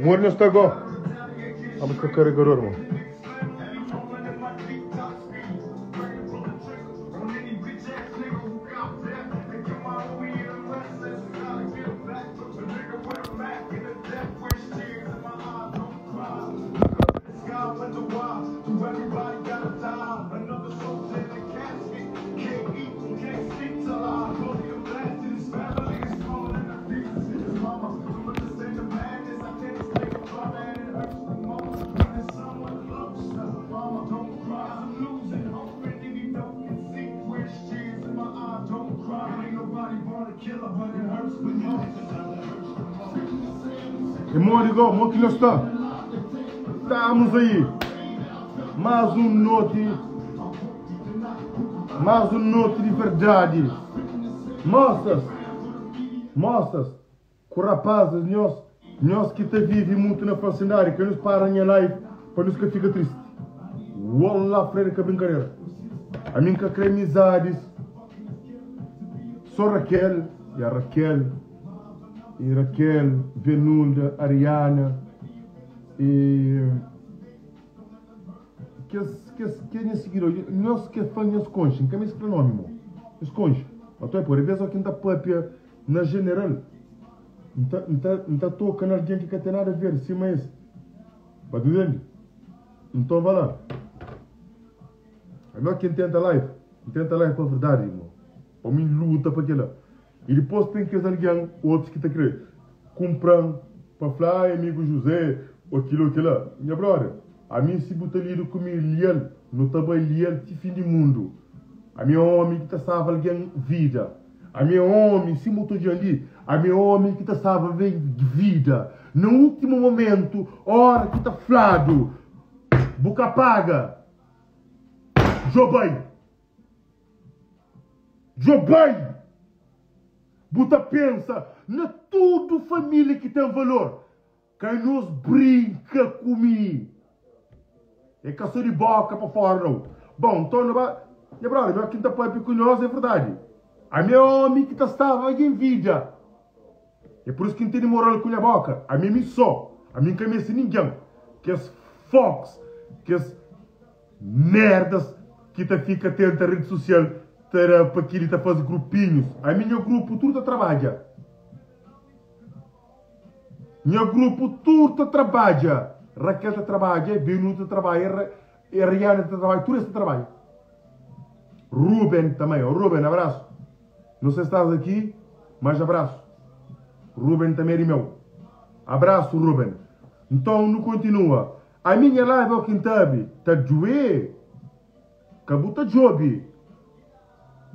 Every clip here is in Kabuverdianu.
Modi nhos sta go? Ba buska karegador mo. E modi go, mo ki nhos sta? Estamos aí. Mais um noite. Mais um noite de verdade. Moças, moças, ku rapazes, nhos, nhos ki ta vive mutu na falsindade, ka nhos para nha live pa nhos ka fika triste. Wallah, Fred, ka brincadeira. A mim ka kre amizades. Só Raquel, e a Raquel, e Raquel, Venulda, Ariana, e kes kes ke nha seguidor, nhos ke fã nhos konxe, N ka meste fla nomi mo, nhos konxe. Ato é por vez o ki N ta papia na general, N ta N ta N ta toka na algen ki ka ten nada a ver sima es. Ba ta ntende? Nton va la. Ami o ki N tenta live, N tenta live pa verdadi irmon. Pa mi luta pa kila. I dipos ten kes algen otus ki ta kre kunpra-m pa fla, ai amigu Juzé, o kila o kila. Nha brother, ami si bu ta lida ku mi lial, nu ta bai lial ti fin di mundu. Ami é omi ki ta salva algen vida. Ami é omi, sima bu ta odja-m li, ami é omi ki ta salva algen vida. Na últimu momentu, ora ki ta fladu, Bu ka paga, djo bai. Djo bai! Bu ta pensa na tudu família ki ten valor. Ka nhos brinka ku mi. É ka so di boka pa fora nau. Bon, nton no ba. Nha brother, mi ki N ta papia ku nhos é verdadi. Ami é omi ki ta staba nha vida. É pur isu ki N tene moral ku nha boka. Ami é mi so. Ami N ka meste ningen. Kes fox, kes. Merdas ki ta fika tenta rede social ta da pa kili ta fazi grupinhos ami nha grupo tudo ta trabadja nha grupo tudo ta trabadja Raquel ta trabadja Benu ta trabadja Riana ta trabadja tudo es ta trabadja Ruben também oh Ruben abraço não sei se estás aqui mas abraço Ruben também é de meu abraço Ruben então nu continua Ami nha live o ki nta abi ta due ka bu ta djobi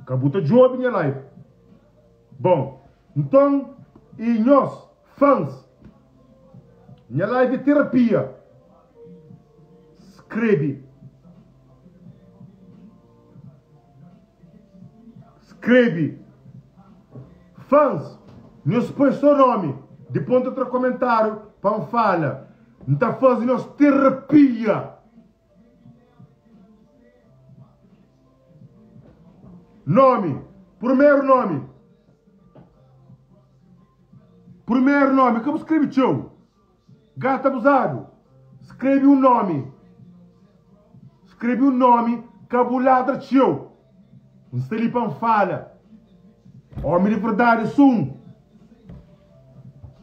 ka bu ta djobi nha live bom nton i nhos fans nha live é terapia skrebi skrebi fans nhos poi so nomi dipos nta tra komentariu pa nfala N ta faze nos terapia. Nomi, purmeru nomi. Purmeru nomi, ka bu skrebe txeu. Gata abuzadu, skrebe un nomi. Skrebe un nomi, ka bu ladra txeu. N sta li pa N fala. Omi di verdadi é so un.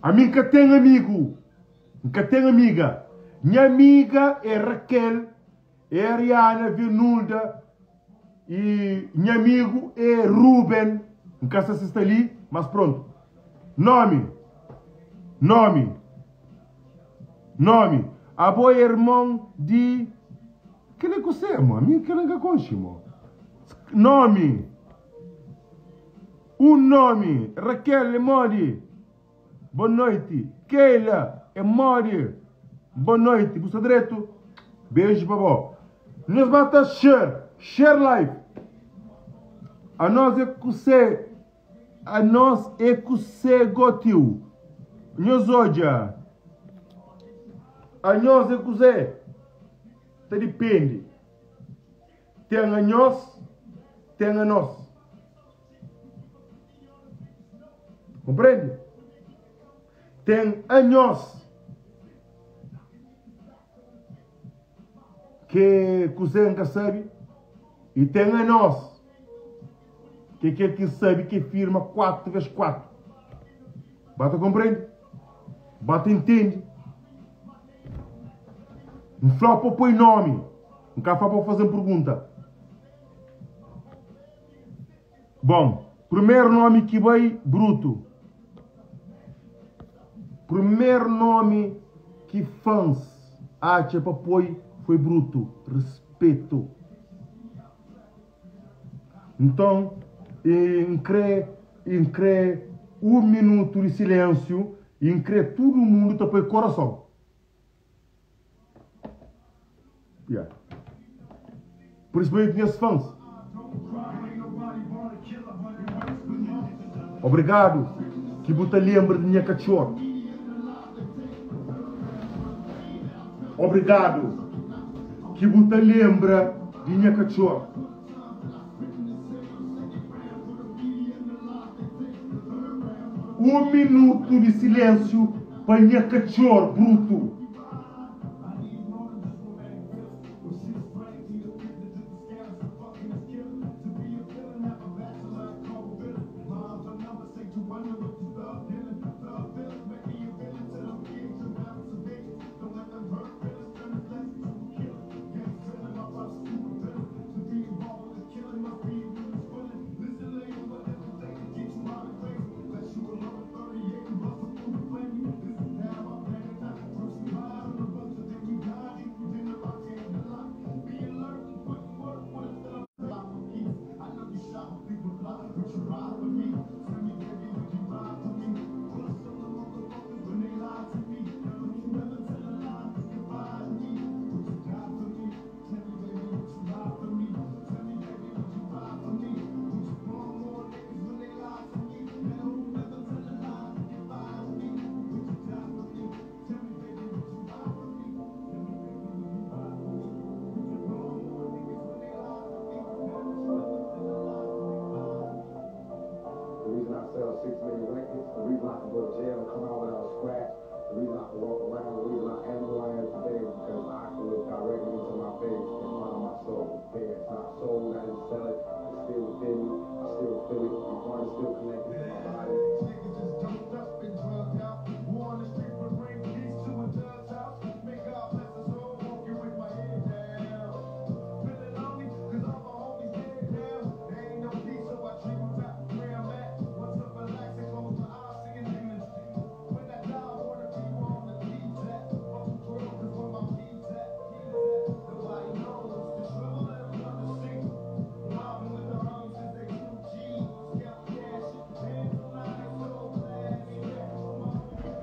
Ami N ka ten amigu. N ka ten amiga. Nha amiga é Raquel, é Ariana, Venulda e nha amigu é Ruben. N ka sa si sta li, mas prontu. Nomi, nomi, nomi. Abo é irmon di. Kel é kusé, mo? Ami kel N ka konxe, mo. Nomi, un nomi. Raquel é modi? Bo noiti Keila é modi? Bo noiti bu sta dretu? Beju pa bo Nhos ba ta share share live Anos é kusé Anos é kusé go tiu Nhos odja Anhos é kusé Ta dipende Ten anhos ten anos. Komprende? Ten anhos. Ke kuzê N ka sabe? I ten anos ke kel ki N sabe ke firma 4 ves 4. Ba ta konprende? Ba ta intende? N fla pa poi nomi, N ka fla pa faze-m pergunta. Bon, primeru nomi ki bai, Brutu. Primeru nomi ki fans atxa pa poi foi Brutu. Respetu. Nton, N kre, N kre un minutu di silensiu i N kre tudu mundu ta poi korason. Yeah. Principalmente nhas fãs. Obrigado ki bu ta lembra di nha katxor. Obrigado ki bu ta lembra di nha katxor. Un minutu di silensiu pa nha katxor brutu.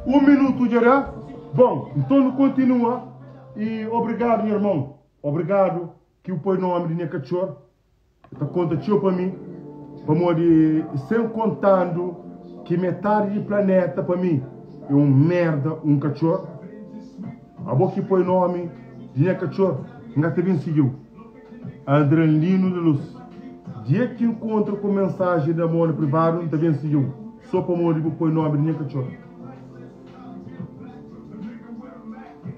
Un minutu dja da. Bon, nton nu kontinua. I obrigadu nha irmon. Obrigadu ki bu poi nomi di nha katxor. Ta konta txeu pa mi, pamodi sen kontandu ki metadi di planeta pa mi é un merda, un katxor. Abo ki poi nomi di nha katxor, N ka ta ben sigi-u. Adrenalino da Luz, Dia ki N kontra ku mensajen di amor na privadu, N ta ben sigi-u, so pamodi bu poi nomi di nha katxor.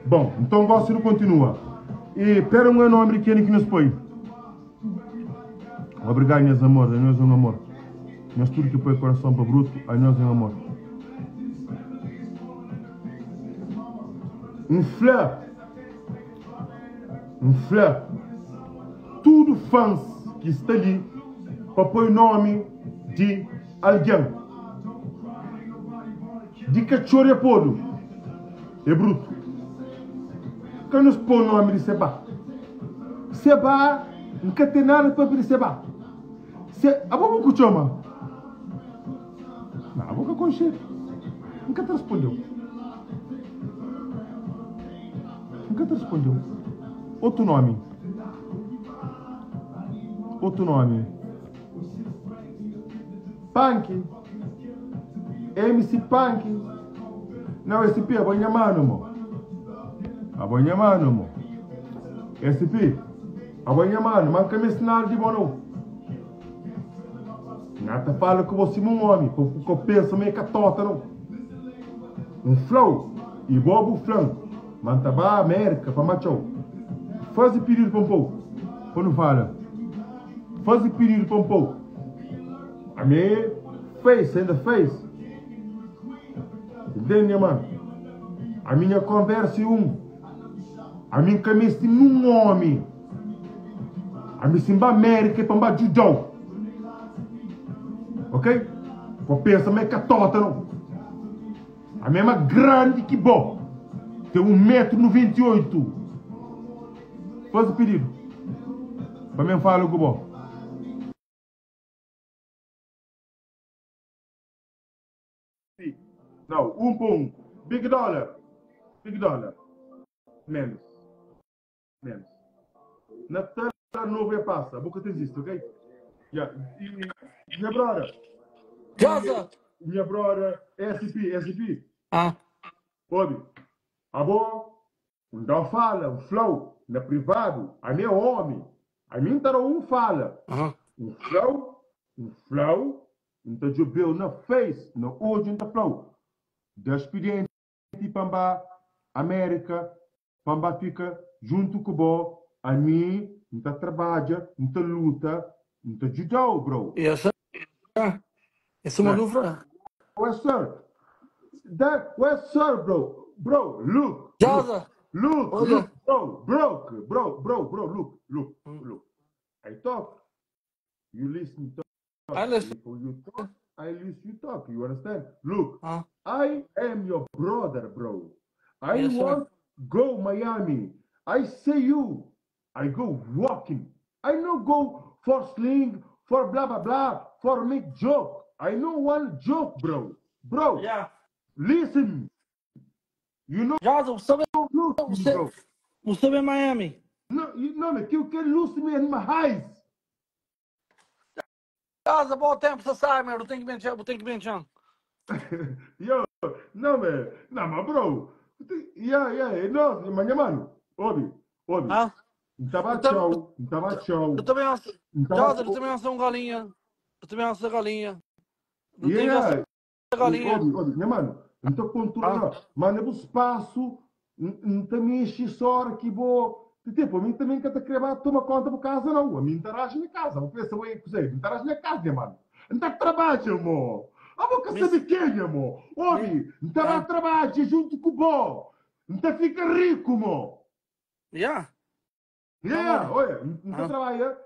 Bon, nton gosi nu kontinua. I pera un é nomi di kenha ki nhos poi. Obrigadu nhas amor, anhos é un amor. Nhos tudu ki poi korason pa brutu, anhos é un amor. N fla, N fla tudu fans ki sta li pa poi nomi di algen. Di katxor e podu e brutu. Ka nos po nomi di Seba. Seba, N ka ten nada papia di Seba. Se, abo bu ku txoma? Na, abo ka konxe. N ka ta respondeu. N ka ta respondeu. Otu nomi. Otu nomi. Panki. MC Panki. Não, SP, abo é nha mano, mo. Abo é nha mano, mo. SP, abo é nha mano, mas ka meste nada di bo, não. Nha ta fala ku bo sima un omi, pa bu ka pensa ma é ka tota, não. N fla-u, i bo bu fla-m, ma N ta ba Amérika pa matxa-u. Faze pididu pa N pô-u. Pa nu fala. Faze pididu pa N pô-u. Ami é face in the face. Entende, nha mano? Ami nha konversa é un. Ami N ka meste nun omi. Ami si N ba Mérika é pa N ba djuda-u. Ok? Ka pensa ma é ka tóta, nau. Ami é ma grandi ki bo. Ten 1 metru 98. Faze pididu pa mi N fala ku bo. Nau, un pa un. Big dollar, big dollar. Menos, menos. Natal ano novo é passa, bo ka ta existe, ok? Yeah. E, minha brother. Gaza! Minha brother, SP, SP. Ah. Obi, abo, um dá fala, um flow, na privado, a meu homem, a mim tá um fala. Uh -huh. Um flow, um flow, um tá jubeu na face, na hoje um tá flow. Da expediente pamba América, Pa N ba fika juntu ku bo Ami N ta trabadja, N ta luta, N ta djuda-u, bro. Yes sir. É suma Né? ku fla. Yes sir. That, yes sir, bro. Bro, look, look, Jaza, look, olha. look, bro, bro, bro, bro, bro, look, look, look. I talk, you listen talk. I listen. If you talk, I listen you talk. You understand? Look, Huh? I am your brother, bro. I Yes, sir. want go Miami. I see you. I go walking. I no go for sling, for blah blah blah, for make joke. I no one joke, bro. Bro, Yeah. listen. You know Jaza, você vem, look me, você, bro. você vem Miami. No, you know me. You can lose me in my eyes. Jaza, bom tempo, você sabe, meu. Eu tenho que mentir, eu tenho que mentir. Yo, não, man. Não, mas bro. Yeah, yeah. Não, mas mano. Obi, obi. Ah? Tava Então- tchau, tava tchau. Eu também acho. Tava Jaza, eu também acho um galinha. Eu também acho galinha. Eu tenho Yeah. galinha. Obi, obi, minha mano. Não tô controlando. Ah. Mano, é o espaço. Não te mexe só que vou. Tipo, a mim também que te querer toma conta por casa, não. A mim tá na casa. Vou pensar, ué, não tá na casa, minha mano. Não tá trabalho, amor. A boca Mas- sabe quem, amor? Obi, não tá Ah. trabalho junto com o bom. Não tá fica rico, amor. Yeah. Yeah, Tá bom. olha, não tá Ah. trabalha,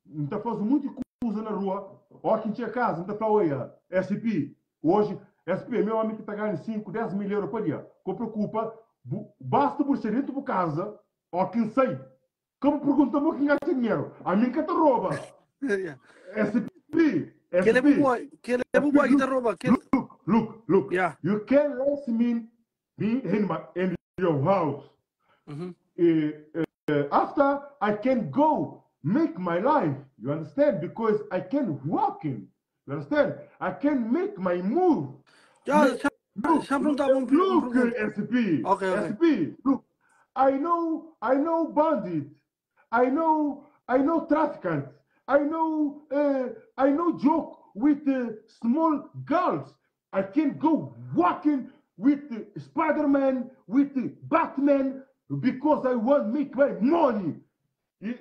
não tá fazendo muita coisa na rua. Ó, quem tinha casa, não tá falando, olha, SP, hoje, SP, meu amigo que tá ganhando 5, 10 mil euros por dia. Com preocupa, basta por ser dentro de casa, ó, quem sei. Como pergunta-me quem ganha dinheiro? A mim que te rouba. Yeah. SP, Que ele é SP. boy, que ele é boy que te rouba. Que... Look, look, look. Yeah. You can let me be in my in your house. Uhum. After I can go make my life. You understand? Because I can walk in. You understand? I can make my move. Jaza, deixa Look, deixa eu perguntar um look, pergunta. SP. Okay, okay. SP. Look, I know bandit. I know trafficant. I know joke with small girls. I can go walking with Spider-Man, with Batman, because I want make my money.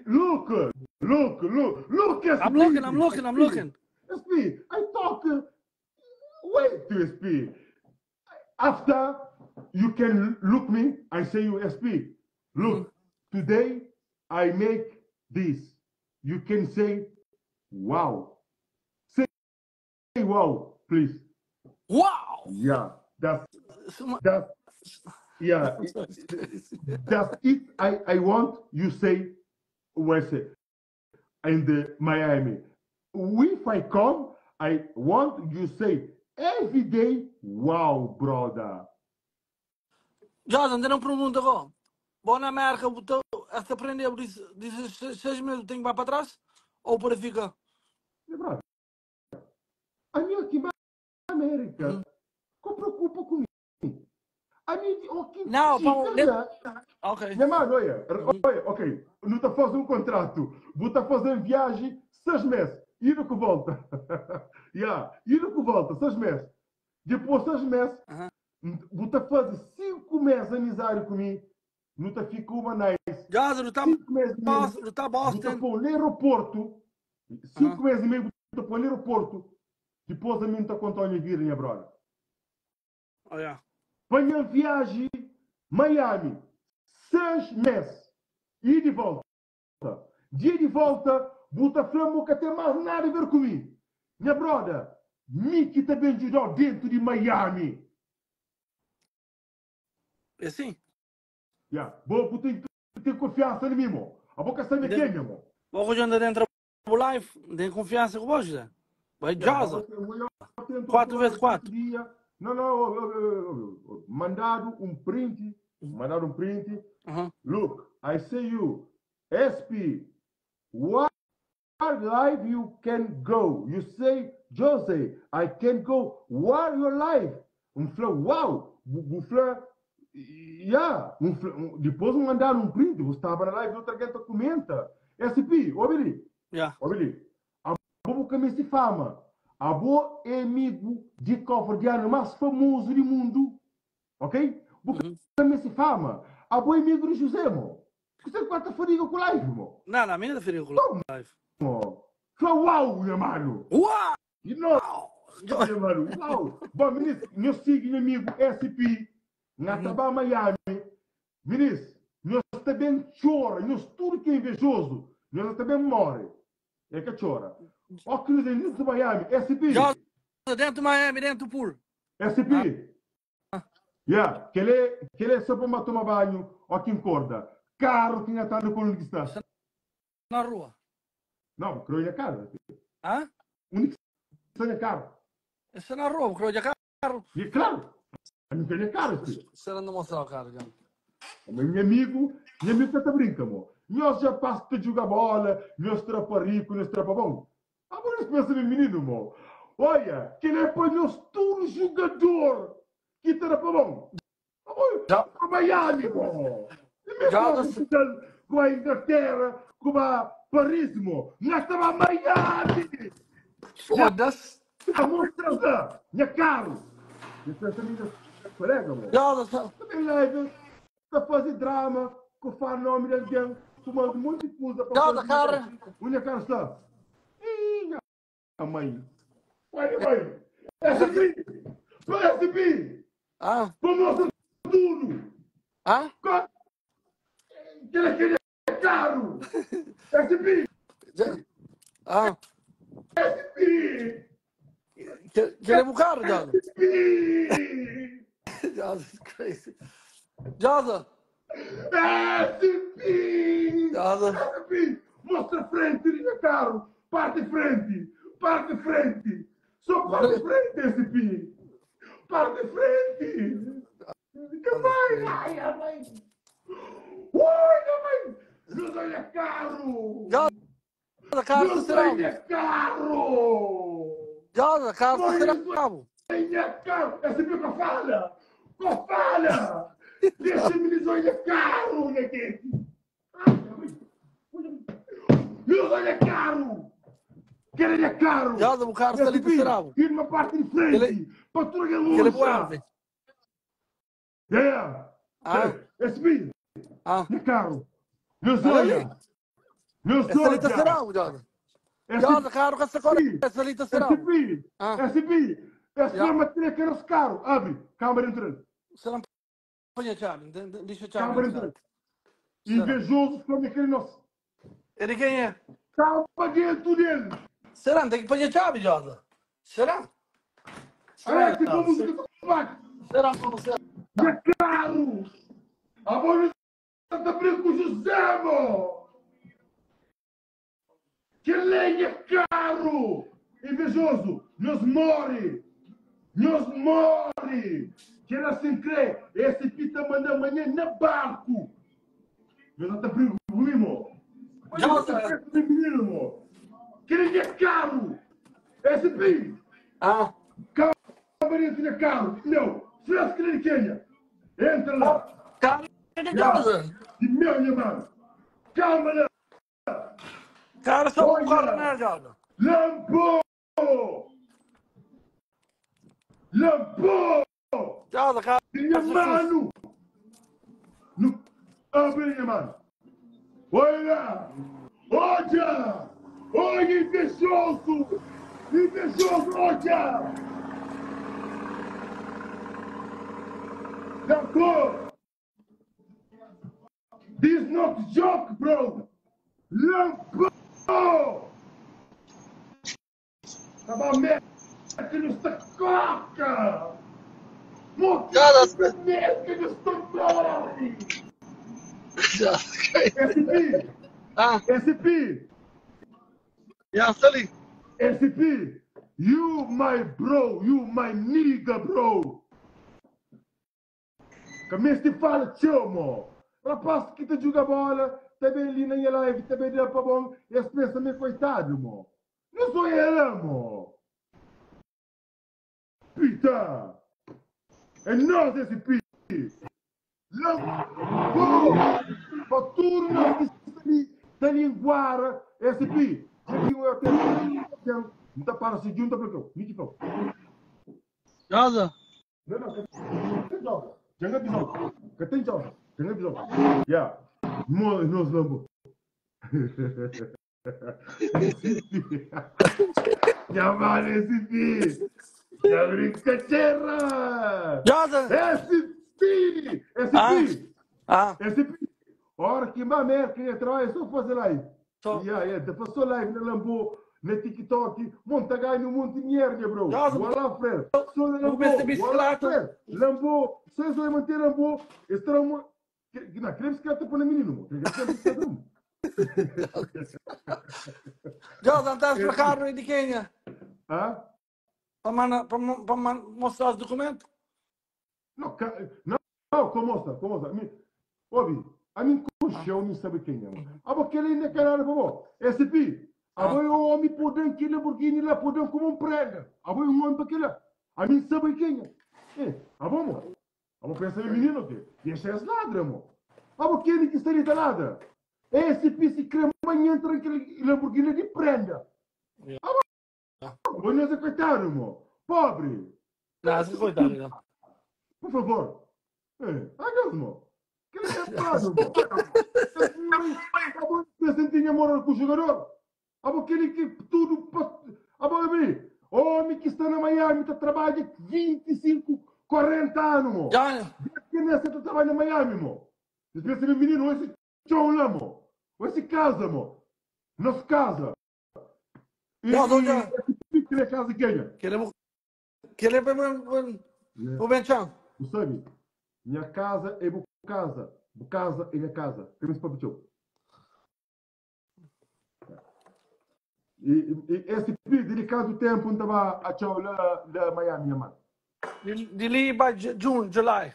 Look, look, look, look, SP. I'm looking, I'm looking, I'm looking. SP, I talk. Wait, SP. After you can look me, I say you SP. Look, today I make this. You can say, wow. Say wow, please. Wow! Yeah, that's yeah. That's it. I want you say, where's it? In the Miami. If I come, I want you say every day, wow, brother. Jaza, ainda não pergunta agora. Bom, na América, esta aprendeu, disse, disse 6 meses tenho que ir para trás ou para ficar? Meu brother, a minha aqui na América, que preocupa comigo. A minha, oh, que Não, chica, pá, né? Ok. Minha mano, olha, olha, ok, não está fazendo um contrato, vou estar fazendo viagem 6 meses, e que volta. Yeah, e que volta, 6 meses. Depois 6 meses, vou estar fazendo 5 meses amizade comigo, não te fica uma nice. Jaza, nu ta 5 mês e meio, nu ta bu ta Boston. pô na aeroporto, 5 Aham. mês e meio bu ta pô na aeroporto, depois a mim ta conta a minha vida, minha brother. Oh, yeah. Pa nha viaji Miami, 6 mês, e de volta. Dia di volta, bu ta fla ma bu ka ten más nada a ver ku mi. Nha broda, mi ki ta ben djuda-u dentu di Miami. É sim. Ya, bo bu ten ki ten konfiansa na mi, mo. Abo ka sabe Den, kenha, mo. bo ku dja dentro bu life, ten konfiansa ku bo, José. Vai Ya, bo Josa. bo yo tento 4 vezes live outro 4. dia. Não, não, oh, oh, oh, mandado um print, mandado um print. Aham. Look, I see you. SP, what life you can go? You say, Jose, I can go. What your life? Um fla, wow. Bu bu fla, yeah. Um fla, um, depois um mandar um print, você estava na live, outra gente comenta. SP, ouve ali, Yeah. ouve ali. Abo bu ka meste fama. Abo é amigo de cabo-verdiano mais famoso do mundo. Ok? Bu Uhum. ka meste fama. Abo é amigo de José, mo. Você quarta fadiga com live, mo. Não, não, a minha filha com live. Mo. Fala uau, meu mano. Uau! E não, meu mano, uau. Bom, ministro, meu sigo meu amigo SP, na Uhum. Tabá, Miami. Ministro, nós também chora, nós tudo que é invejoso, nós também morre. É que chora. Ó, que nos de Miami, SP. Josa, dentro de Miami, dentro do pool. SP. Yeah, que ele, que ele é só para tomar banho, ó que encorda. Carro que está no colo que está. Na rua. Não, creio na casa. Hã? Onde que está na carro? Está na rua, creio de carro. E claro, a mim tem carro. filho. Será não mostrar o carro, já. Mas meu amigo tá brinca, mo. Nós já passa de jogar bola, nós trapa rico, nós trapa bom. Ah, mas nós pensamos em menino, mo. Olha, que ele é para nós tudo jogador que trapa bom. Ah, bom, Já. para Miami, mo. E mesmo Já, com você- Portugal, com a Inglaterra, com a Paris, mo. Nós estamos a Miami. Foda-se. A mostra lá, minha carro. E essa minha colega, mo. Josa, Também live, tá fazendo drama, que fala nome de alguém, fumando um monte de coisa para Josa, cara. Unha cara está. Ih, minha mãe. Olha, mãe. SP! SP! Ah, Vamos mostrar tudo! ah? Que ele queria carro! SP! Ah, SP! queremos o carro, Josa. SP! Josa, it's crazy. Josa, SP! Josa. SP! Mostra a frente, linha carro! Parte frente! Parte frente! Só parte frente, SP! Parte frente! Que vai! Ai, a mãe! Ui, a mãe! Não ganha carro! Josa, carro Não será. ganha carro! Josa, carro será. Ganha carro! SP que fala! Que fala! Deixa-me ganhar carro, minha gente! Ai, mãe! Não ganha carro! Querem carro! Josa, o carro está ali SP, será. Ir uma parte de frente! Ele- Para tudo que é Que ele longe! pode. Yeah! Ah, SP, ah. meu carro! Meu Olha ali. sonho! Meu Essa ali está sonho! será, Josa. Josa, carro com essa cor. Essa ali está será. SP! Ah. SP! Essa Yeah. forma tem que era carro! Abre! Câmara entrando! Será põe a chave, deixa a chave. Câmara entrando! Invejoso, como é que ele nosso? Ele quem é? Calma dentro dele! Será? Tem que pôr a chave, Josa. Será? Alex, como música do bate! Será como será? Meu carro! A bola está brinco com José, mo! Que lenha carro! Invejoso! Nos morre! Nos morre! Que ela se crê! Esse pita manda amanhã na barco! Nós está brinco comigo, Josa! Menino, mo! Que lenha carro! SP! Ah, Câmara de carro! Não! Fresco de Quênia! Entra lá! carro de Josa. De meu irmão! Calma lá! Cara, só um Olha. carro, né, Josa? Lampo! Lampo! Josa, carro. Minha mano! No... Abre, minha mano! Olha! Odja! Olha invejoso! Invejoso, odja! Lampo! This not joke, bro! Lampo! Tava merda nesta coca! Cara, Merda nesta morre! SP! Ah, SP! yeah, Sully. SP! You my bro! You my nigga, bro! Caminho te fala, tio, mo. Rapaz que te joga bola, também ali na minha live, também deu pra bom, e as pensa meio coitado, mo. Não sou ela, mo. Pita! É nós esse pi! Lambo! Pra tudo nós que está ali, tá ali em Guara, esse pi! Já que eu tenho. Não tá para seguir, não tá para cá. Niki pau. Gaza. Não, não, que tem joga. Jangan bisau. Que tem joga. Jangan bisau. Yeah. Mo nós lambo. Chamar esse pi! Já brincadeira! Gaza. SP! SP! Ah. SP! Ora que má merda que trabalha só fazer live. Só. Yeah, yeah. Depois só live na Lambo, na TikTok, monta ganho um monte de dinheiro, bro. Gaza. Voilà, frère. Só na Lambo. Vou ver se Voilà, bicicleta. frère. Lambo, só só manter Lambo. Esse trauma. Não, queremos que ela te menino, mo. Queremos que ela te Gaza, estás para cá, de Quênia. Hã? Para mostrar os documentos. Não, não, não, como mostra, como mostra. Ouve, a mim colchão não sabe quem é. A porque ele ainda caralho, pô. SP, a Ah. boi o homem podem que Lamborghini lá podem como um prenda. A boi um homem para aquele. A mim sabe quem é. É, a bom, mo. A bom pensa em menino que. Deixa as ladra, mo. A bom que ele que estaria ladra. SP se crê amanhã entra aquele Lamborghini de prenda. Yeah. A bom, bom, não é coitado, mo. Pobre. Não, esse coitado, não. Por favor. É, hagas, mo. Que ele é parado, mo. Acabou de sentir amor com o jogador. Abo aquele que tudo... Abo, abi, homem que está na Miami, tá trabalha 25, 40 anos, mo. Já, Que nessa tá trabalha na Miami, mo. Você pensa, meu menino, esse chão lá, mo. Esse casa, mo. Nossa casa. E, Não, não, não. e, que é casa quem? queremos. Queremos o Benchão. Tu sabe? Minha casa é boa casa. Boa casa é minha casa. Temos para o E, e esse pedido dedicado tempo não estava a tchau lá lá Miami, minha mãe. De ali by June, July.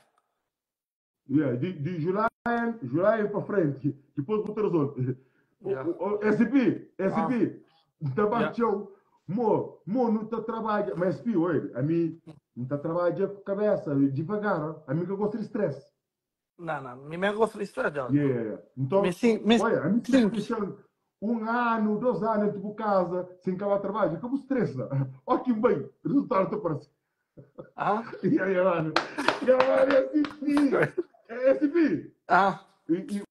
Yeah, de July, July para frente. Depois vou ter os outros. Yeah. O, o, SP, SP, estava Yeah. tchau. Mo, mo não tá trabalha, mas SP, oi, a mim não tá trabalha com cabeça, devagar. A mim que eu gosto de stress. Não, não, me me gosto de stress, já. Yeah, yeah, yeah. Então, Me sim, me olha, a mim sim. deixando um ano, 2 anos de casa, sem acabar trabalho, acabou stress. Olha que bem, resultado está aparecendo. Ah, E aí, mano, e aí, SP, SP, ah, e, e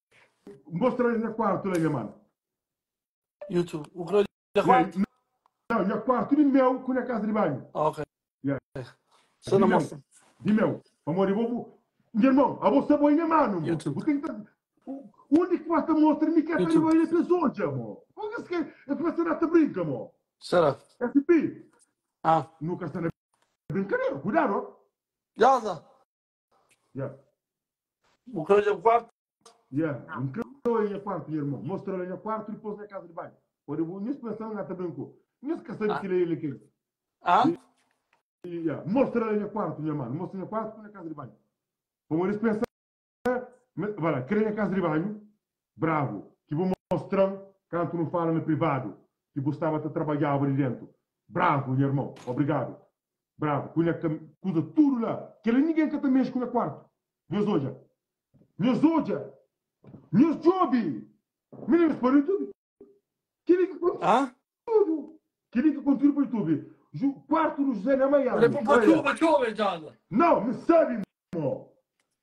mostra aí no quarto, né, mano? YouTube. O grande quarto? Não, no quarto de meu com a casa de banho. Ok. Yeah. Só não Meu. mostra. De meu. Amor, eu vou. Meu irmão, a você boa minha mano, mano. YouTube. Vou tentar. Onde que basta mostrar me quer YouTube. trabalhar pessoa, amor? Onde que é que você não te brinca, amor? Será? SP, Ah, nunca está na brincadeira, cuidado. Gaza. Yeah. O grande quarto? Yeah. Um creu em quarto, meu irmão. Mostra ele no quarto e depois na casa de banho. Olha, eu vou nisso pensando na brinco. Nisso que sabe que ele aqui. Ah, Yeah. Mostra ele no quarto, minha mano. Mostra no quarto e na casa de banho. Como eles pensam, vai lá, querem na casa de banho, bravo, que vou mostrar quando não fala no privado, que gostava de trabalhar ali dentro. Bravo, meu irmão, obrigado. Bravo, cunha, cusa tudo lá. Que ele ninguém que também mexe com o quarto. Meus hoje. Meus hoje. Meus job. Meninos, para o YouTube. Queria que ah? tudo. Queria que conteúdo para o YouTube. Quarto do José na Miami. Olha, para chuva, chuva, Gaza. Não, me sabe, irmão.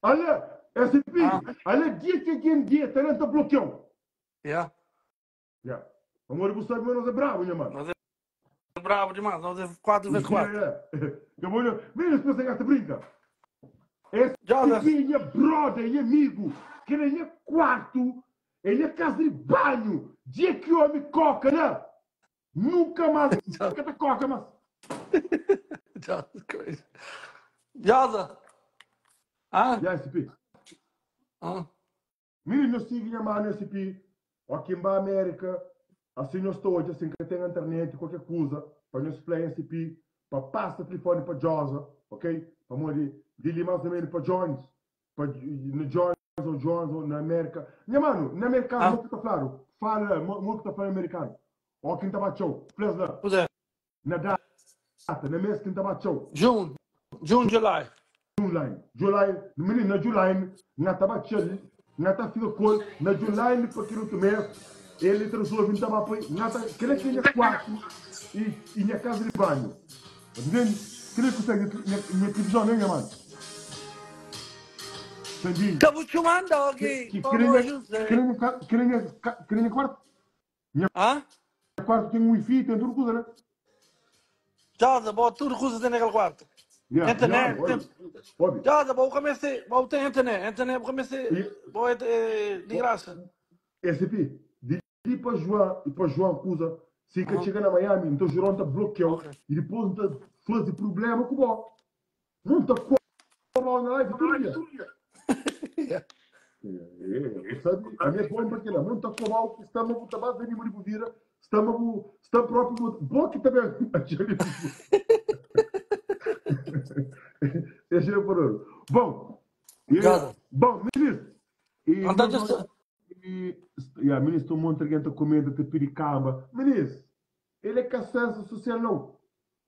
Olha, SP, Ah. olha, dia que alguém dia, talento bloqueou. Yeah. Yeah. Pamodi bu sabe ma nos é brabu, nha mano. Nos é brabu dimas, nos é 4 vezes 4. Yeah. Ka bo nha, menos pensa nga ta brinka. Esse Joseph. aqui é nha brother, nha amigo, que é nha quarto, é nha casa de banho. Dia que homem coca, né? Nunca mais que ta coca, mas. Joseph crazy. Joseph. Ah? Yeah, SP. Ah. Mininu nhos sigi nha manu SP o ki nba America asi nhos ta odja si nka ten internet kualker kuza pa nhos fla SP pa pasa telefoni pa Djoza ok pamodi di li mas o menu pa Jones pa na Jones ou Jones ou na America nha manu na americano Ah. mo ki ta fladu fala la mo ki ta fla na americano o ki nta ba txeu fla-s la Kuzé? na data na mes ki nta ba txeu June, June, July. July, July, mininu na July nha ta ba txeu, nha ta fika ku el na July pa kel otu mes, el ta resolve nta ba pa nha ta kila ki nha kuartu i i nha kaza di banhu, ntende? Kila ki kusa nha nha tilivizon ne nha mano? Xandinho, Ka bu txuman dogi, ki pa kila bo nha José. kila nha kila nha kila nha kuartu, nha Hã? quarto tem wifi, tem tudo coisa, né? Josa, bo tudo coisa tem naquele quarto. Yeah, Internet, yeah, tem. Óbvio. Josa, bo comece, bo tem internet, internet, bo comece, bo é, é de graça. SP, de ir para João e para João coisa, se que Aham. chega na Miami, então João tá bloqueou Ok. e depois tá fazer problema com o bom. Não tá com a na live todo dia. Yeah. É, sabe, a minha bomba aqui lá, não tá com mal, estamos com base de de vira, estamos com, está próprio, bom que também, Deixa eu por Bom, e, Gaza. bom, ministro, e, Então, just, e, yeah, ministro, um monte de gente comenta, te pedi camba. Ministro, ele é caçança social, não.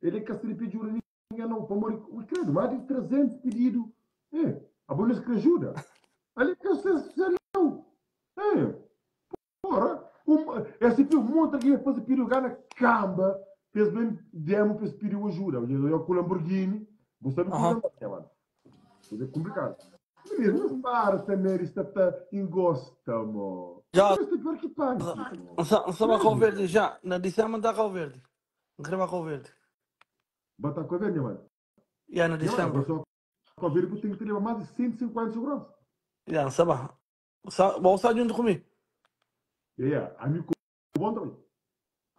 Ele é caça de pedir ninguém, não. Para morrer, credo, mais de 300 pedidos. É, a bonita que ajuda. Ele é caçança social, não. É, porra. Um, esse um monte de gente faz pedir na camba, fez bem demo para pedir ajuda. Eu com o Lamborghini, você não Aham. pode mano. Mas é complicado. Menino, não para também, está tá engosta, mo. Já. Isso é pior que pânico. Não sabe Cabo Verde já. Na dezembro está Cabo Verde. Não quero Cabo Verde. Bata com a velha, mano. Yeah, na Mano, dezembro. só com a velha tem que ter mais de 150 segurança. Yeah, não sabe. Vou estar junto comigo. Yeah, amigo bom também.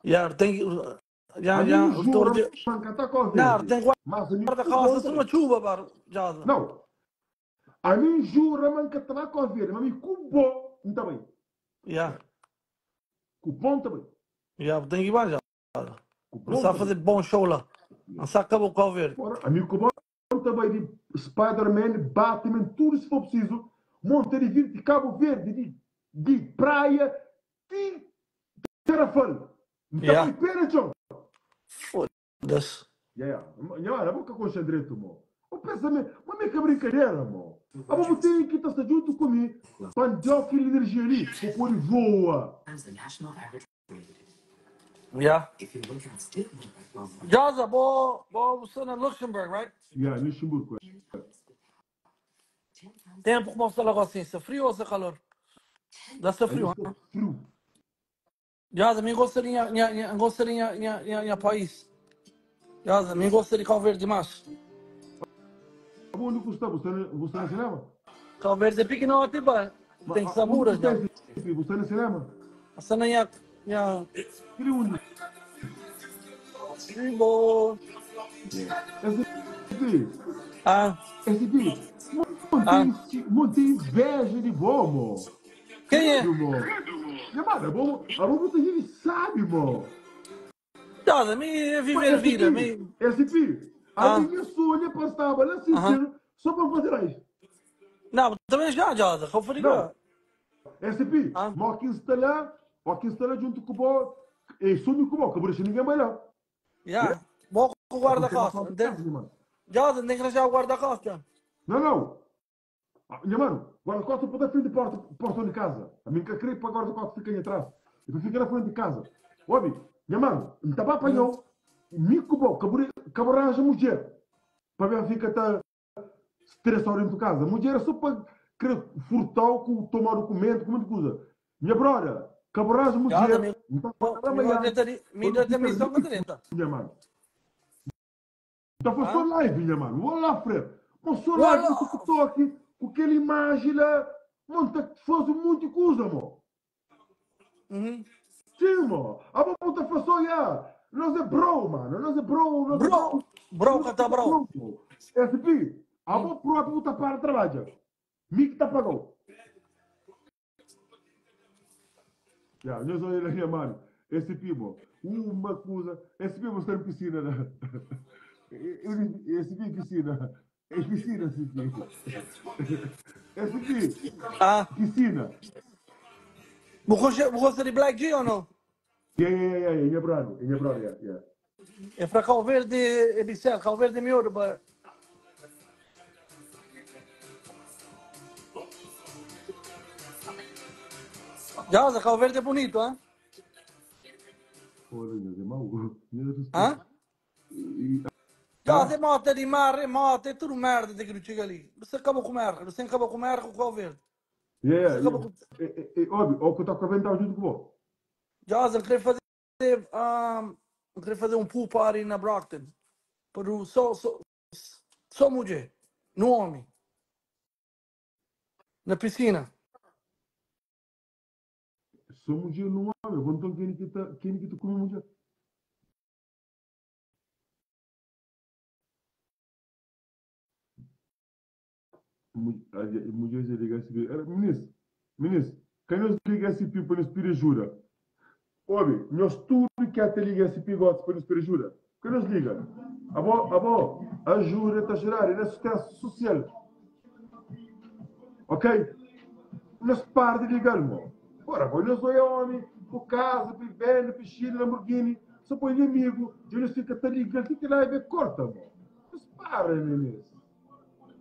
Yeah, tem que. Já, A já. mim Estou jura, de. man, tá com a Não, verde. tem Mas amigo guarda-costas, bom uma também. chuva, bar. Já. Não. A mim jura, man, que tá com a verde. Mas amigo bom também. Yeah. Cupom também. Yeah, tem que ir lá já. Cupom Começar a também. fazer bom show lá. Não sabe acabou com Cabo Verde. Ora, amigo bom também de Spider-Man, Batman, tudo se for preciso. Monta de vir de Cabo Verde, de, de praia, de Tarrafal. Então, Yeah. pera, John. Foda-se. Yeah, yeah. Nha, boca com xadreto, mo. O pensamento, mas meio que brincadeira, mo. A você tem que estar junto comigo. Quando deu aquela energia ali, o pôr voa. Yeah. Jaza, bo, bo, você na Luxembourg, right? Yeah, Luxemburgo. Tempo como está lá assim, se frio ou se calor? Dá se frio, hein? Frio. Jaza, me gostaria, nha, nha, gostaria, nha, nha, nha país. Jaza, me gostaria de Cabo Verde demais. Onde custa? Você, você não se lembra? Cabo Verde é pequenote, pá. Tem samuras, já. Você não se lembra? Essa não é, nha, Queria onde? bo, SP, ah, SP, montei, montei inveja de bom, mo. quem é? Mo. Mano, é bom, a bom você vive sabe, mo. Jaza, me viver a vida, me, SP, a Ah. minha sonha para estar lá sincero, só para fazer isso. Não, também já, Jaza, como foi Não. SP, Ah. mas que instalar, ou que instalar junto com o bom, e some com o bom, que por isso ninguém vai lá. Yeah. Bom com o guarda-costas. Porque mano. Jaza, tem que arranjar o guarda-costas. Não, não. Ah, Minha mano, guarda-costas pode da frente de porta, porta de casa. A minha que queria para guarda-costas fica aí atrás. Depois fica na frente de casa. Ouve, minha mano, não tá apanhou. Mico bom, caboranja mulher. Para ver fica tá estressado dentro de casa. Mulher é só para querer furtar, com, tomar documento, com muita coisa. Minha brother, Cabral Já, mulher, mi, não tá falando mi, Miami, mi, mi, missão que direita. minha mano. Tá fazendo Ah? live, minha mano. Olá, Fred. Mostrou live no Olá! TikTok, com aquela imagem lá. Mano, tá fazendo muita coisa, mano. Uhum. Sim, mano. A boa tá fazendo, já. Nós é bro, mano. Nós é bro, nós é Bro, bro, Nós que tá é bro. bro. SP, a boa própria tá para trabalhar. Mi que tá pagou. Já, nós olha lá, mano. SP, mano. Uma coisa. SP, você tá na piscina, né? SP, piscina. É piscina, SP. SP, Ah, piscina. você gosta de Black G ou não? Yeah, minha brother, minha brother, yeah. É para Cabo Verde, é de céu, Cabo Verde é miúdo, but... Já, Cabo Verde é bonito, hein? Foda, meu irmão. Meu Deus. Hã? Já, é mota de mar, é mota, é tudo merda de que não chega ali. Você acaba com merda, você acaba com merda com Cabo Verde. Yeah, Você acaba com... Óbvio, o que eu tô com a venda junto com você. Já, eu queria fazer, eu queria fazer um pool party na Brockton. Para o só mulher, no homem. Na piscina. Só mulher no homem, vou então quem que tá, quem que tu come mulher? Mulher já liga SP. Ministro, quem nos liga SP para nos pedir ajuda? Óbvio, nós tudo que até liga SP gosta para nos pedir ajuda. Quem nos liga? Abó, ajuda está a gerar, é assistência social. Ok? Nós para de ligar, irmão. Ora, bom, nós é homem, com casa, vivendo, piscina, Lamborghini, só põe inimigo, de nós fica tá ligando, fica lá e vê, corta, irmão. Nós para, ministro.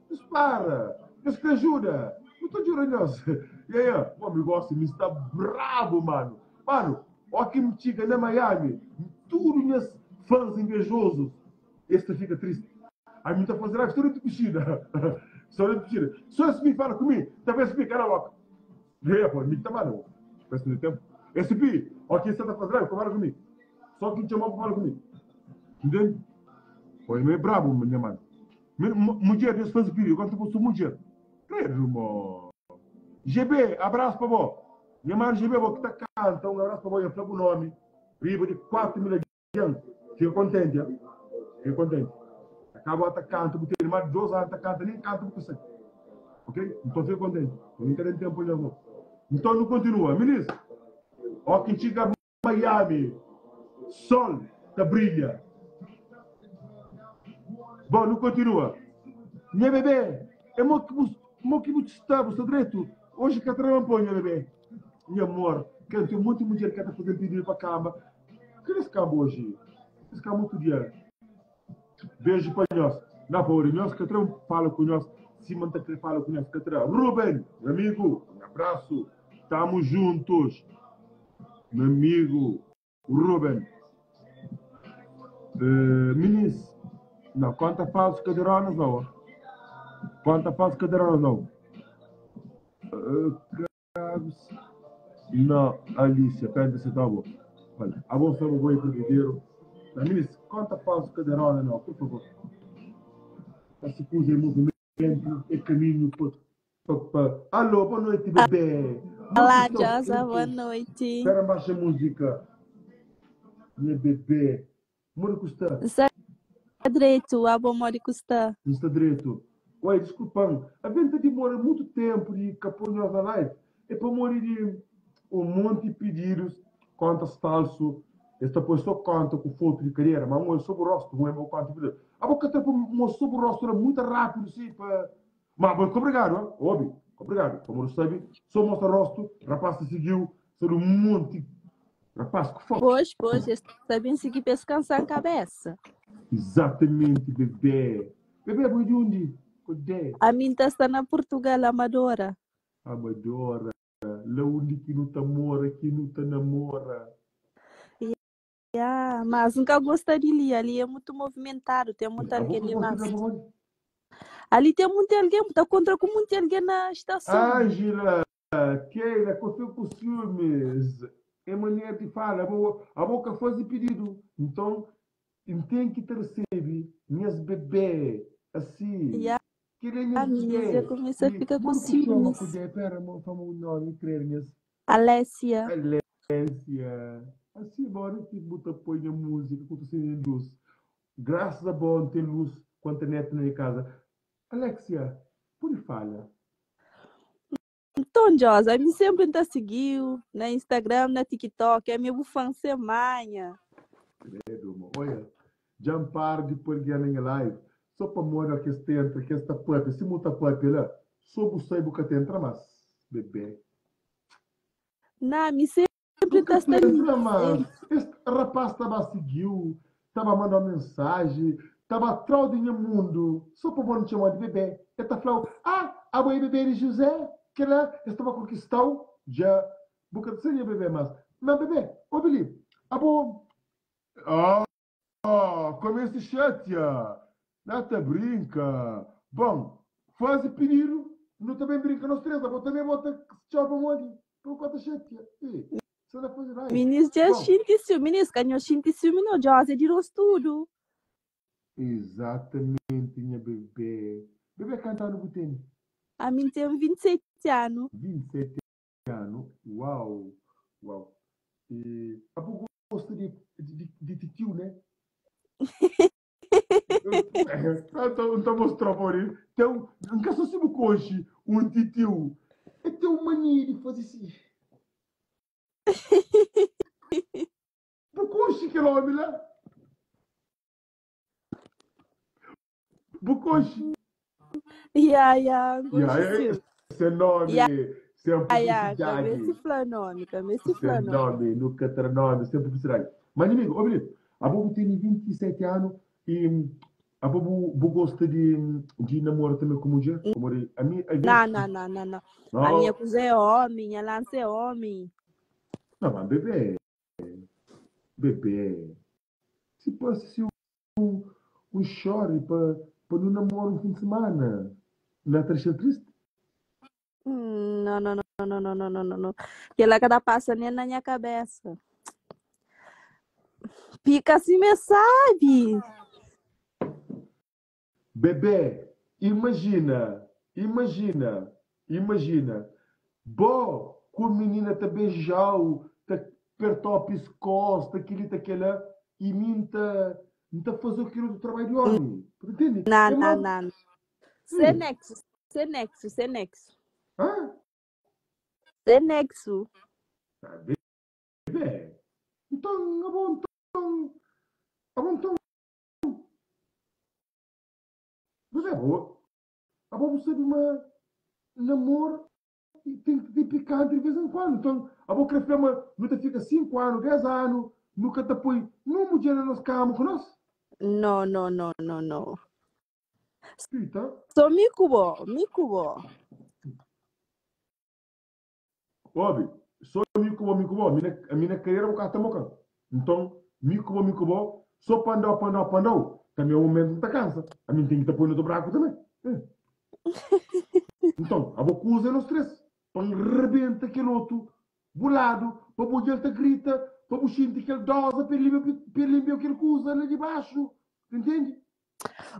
Nós para. Nós que ajuda. Não tô jurando, nós. E aí, o amigo gosta, me está bravo, mano. Mano, ó que me chega na Miami, tudo minhas fãs invejosos. Este fica triste. Aí me tá fazendo live, estou dentro de piscina. Estou dentro de piscina. Só esse me fala comigo, talvez me cala a boca. E aí, pô, me tá mano. Parece que tempo. Esse pi, ó que você tá fazendo live, fala comigo. Só quem te chamou fala comigo. Entende? Pô, ele é brabo, minha mano. Mulher, Deus faz o pedido. Quando eu sou mulher. Credo, irmão. GB, abraço pra vó. Minha mãe GB, vó que tá canta. Um abraço pra vó. Eu falo o nome. Riba de 4 mil anos. Fica contente, hein? Fica contente. Acaba de canto, porque tem mais de 2 anos, canta, nem canta porque sei. Ok? Então fica contente. Eu não quero tempo, não. Então não continua. Ministro, ó que chega Miami, sol tá brilha. Bom, não continua. Minha bebê, é mo que muito está, você direito. Hoje que a põe, minha bebê. Meu amor, que tem um monte de mulher que está fazendo pedido para cama. Que esse cama hoje? Esse cama outro dia. Beijo para nós. Na pobre, nós que fala com nós. Simon tá que fala com nós. Que Ruben, meu amigo, um abraço. Estamos juntos. Meu amigo, Ruben. Ministro, não, conta falso cadeironas não. Conta falso cadeironas não. Não, Alicia, pende-se, tá bom. Olha, a bolsa não vou ir para o dinheiro. Ministro, conta falso cadeirona não, por favor. Essa coisa é movimento, é caminho para. Alô, boa noite, bebê. Olá, Josa, boa noite. Espera baixa a música. Minha bebê. Mora custa. Está direito, a bom mora custa. Está direito. Ué, desculpa, a venta demora muito tempo de capô na live. É para morrer de um monte de pedidos, contas falso. Esta pessoa conta com foto de carreira, mas um é sobre o rosto, um é meu conta. A boca até mostrou o rosto era muito rápido, sim, para. Mas bom, obrigado, óbvio, obrigado. Como você sabe, só mostra o rosto, rapaz se seguiu, sobre um monte. Rapaz, que foto. Pois, está bem seguir para descansar a cabeça. Exatamente, bebê. Bebê, bom de onde? A minha está na Portugal, Amadora. Amadora. Lá onde que não tá mora, que não tá namora. Yeah, mas nunca gosto de ali, ali é muito movimentado, tem muito alguém demais. Ali tem muito alguém, tá contra com muito alguém na estação. Ângela, Keila, confio com ciúmes. É manera di fala, abo, abo ka faze pididu, nton N ten ki ta resebe nhas bebé asi. Ya, Kel-li é nhas meninas já bebé. começa a I ficar com modi ku txoma ciúmes. ku dé? Pera, mo fama un nomi, krê nhas Alessia. Alessia. Asi, modi ki bu ta poi nha múzika ku ta sende lus? Grasas a bo N ten lus ku internet na nha kaza. Alexia, pode fala. Nton, Josa, ami sempre N ta sigi-u na Instagram, na TikTok, ami é bu fã sem manha. Credo, mo. Oia, dja N para di poi algen na nha live so pamodi ó kes ta entra, kes ta papia, si mu ta papia la, so bu sai bu ka ta entra mas, bebé. Na, ami sempre Bu ka ta sta ta li. entra mas. Es rapaz ta ba sigi-u, ta ba manda-u mensaji, ta ba tra-u di nha mundu so pa bo N txoma-u di bebé. E ta fla-u, Ah, abo é bebé di Juzé? Kel-la, es ta ba konkista-u dja. Bu ka ta ser nha bebé mas. Má bebé, obi li, abo. Ah, kumesa xatia. Na ta brinka. Bon, faze pididu, nu ta ben brinka nos três. Abo tanbe bo ta txau pamodi? Pa bu ka ta xatia. Ê, sa na faze raiba. Minis dja Bon. xinti siumi. Minis, ka nhos xinti siumi no. Djoze di nos tudu. Exatamente nha bebé. Bebé kantu anu bu tene? Ami N ten 27 anu. 27 anu, uau, uau. E abo gosta di di di titiu, né? N ta mostra pa ori. Ten, N ka sa si bu konxe un titiu. E ten un mania di faze si. Bu konxe kel omi la? Bu konxe? Ya, ya, N Ya, konxe e, sim. se nomi, Ya, sen ya, ka publisidadi. meste fla nomi, ka meste Sen fla nomi. nomi, nu ka tra nomi, sen publisidadi. Mas nha amigu, obi li, abo bu tene 27 anu i abo bu, bu gosta di, di namora tanbe ku mudjer? Pamodi ami, Não, alvês, não, não, não, não. A minha no, coisa é homem, minha lança é homem. não, mas bebê, bebê, si parse si un xori pa, pa nu namora un fin di semana, na ta dexa-l tristi? Não, não, não, não, não, não, não, não, não. Kel-la ka ta pasa nem na nha kabesa. Pika sima es sabe. Bebé, imajina, imajina, imajina, bo ku minina ta beja-u, ta perta-u piskós, ta kel-li, ta kel-la, i mi N ta, N ta faze-u kel otu trabadju di ómi. Bu ta ntende? Ná, É ná, más. ná. Sem Hum. nexo, sem nexo, sem nexo. Hã? Sem nexo. Ah, bebé. Nton, abo nton, abo nton. Bebé, abo, abo bu sabe ma namoro ten ki ten pikanti di vez en kuandu. Nton, abo kre fla ma nu ta fika 5 anu, 10 anu, nu ka ta poi nun mudjer na nos kama ku nos? No, no, no, no, no. Pita. So mi ku bo, mi ku bo. Obi, so mi ku bo, mi ku bo, mi na, mi na karera bu ka ta mokan. Nton, mi ku bo, mi ku bo, so pandau, pandau, pandau, tambi un momentu N ta kansa. Ami N ten ki ta poi na otu braku tambi. Eh. Nton, abo kuza é nos 3, pa N rebenta kel otu bu ladu, pa bu odja-l ta grita, pa bu xinti kel doza pa el linpia, pa el linpia kel kuza la di baxu. Ntende?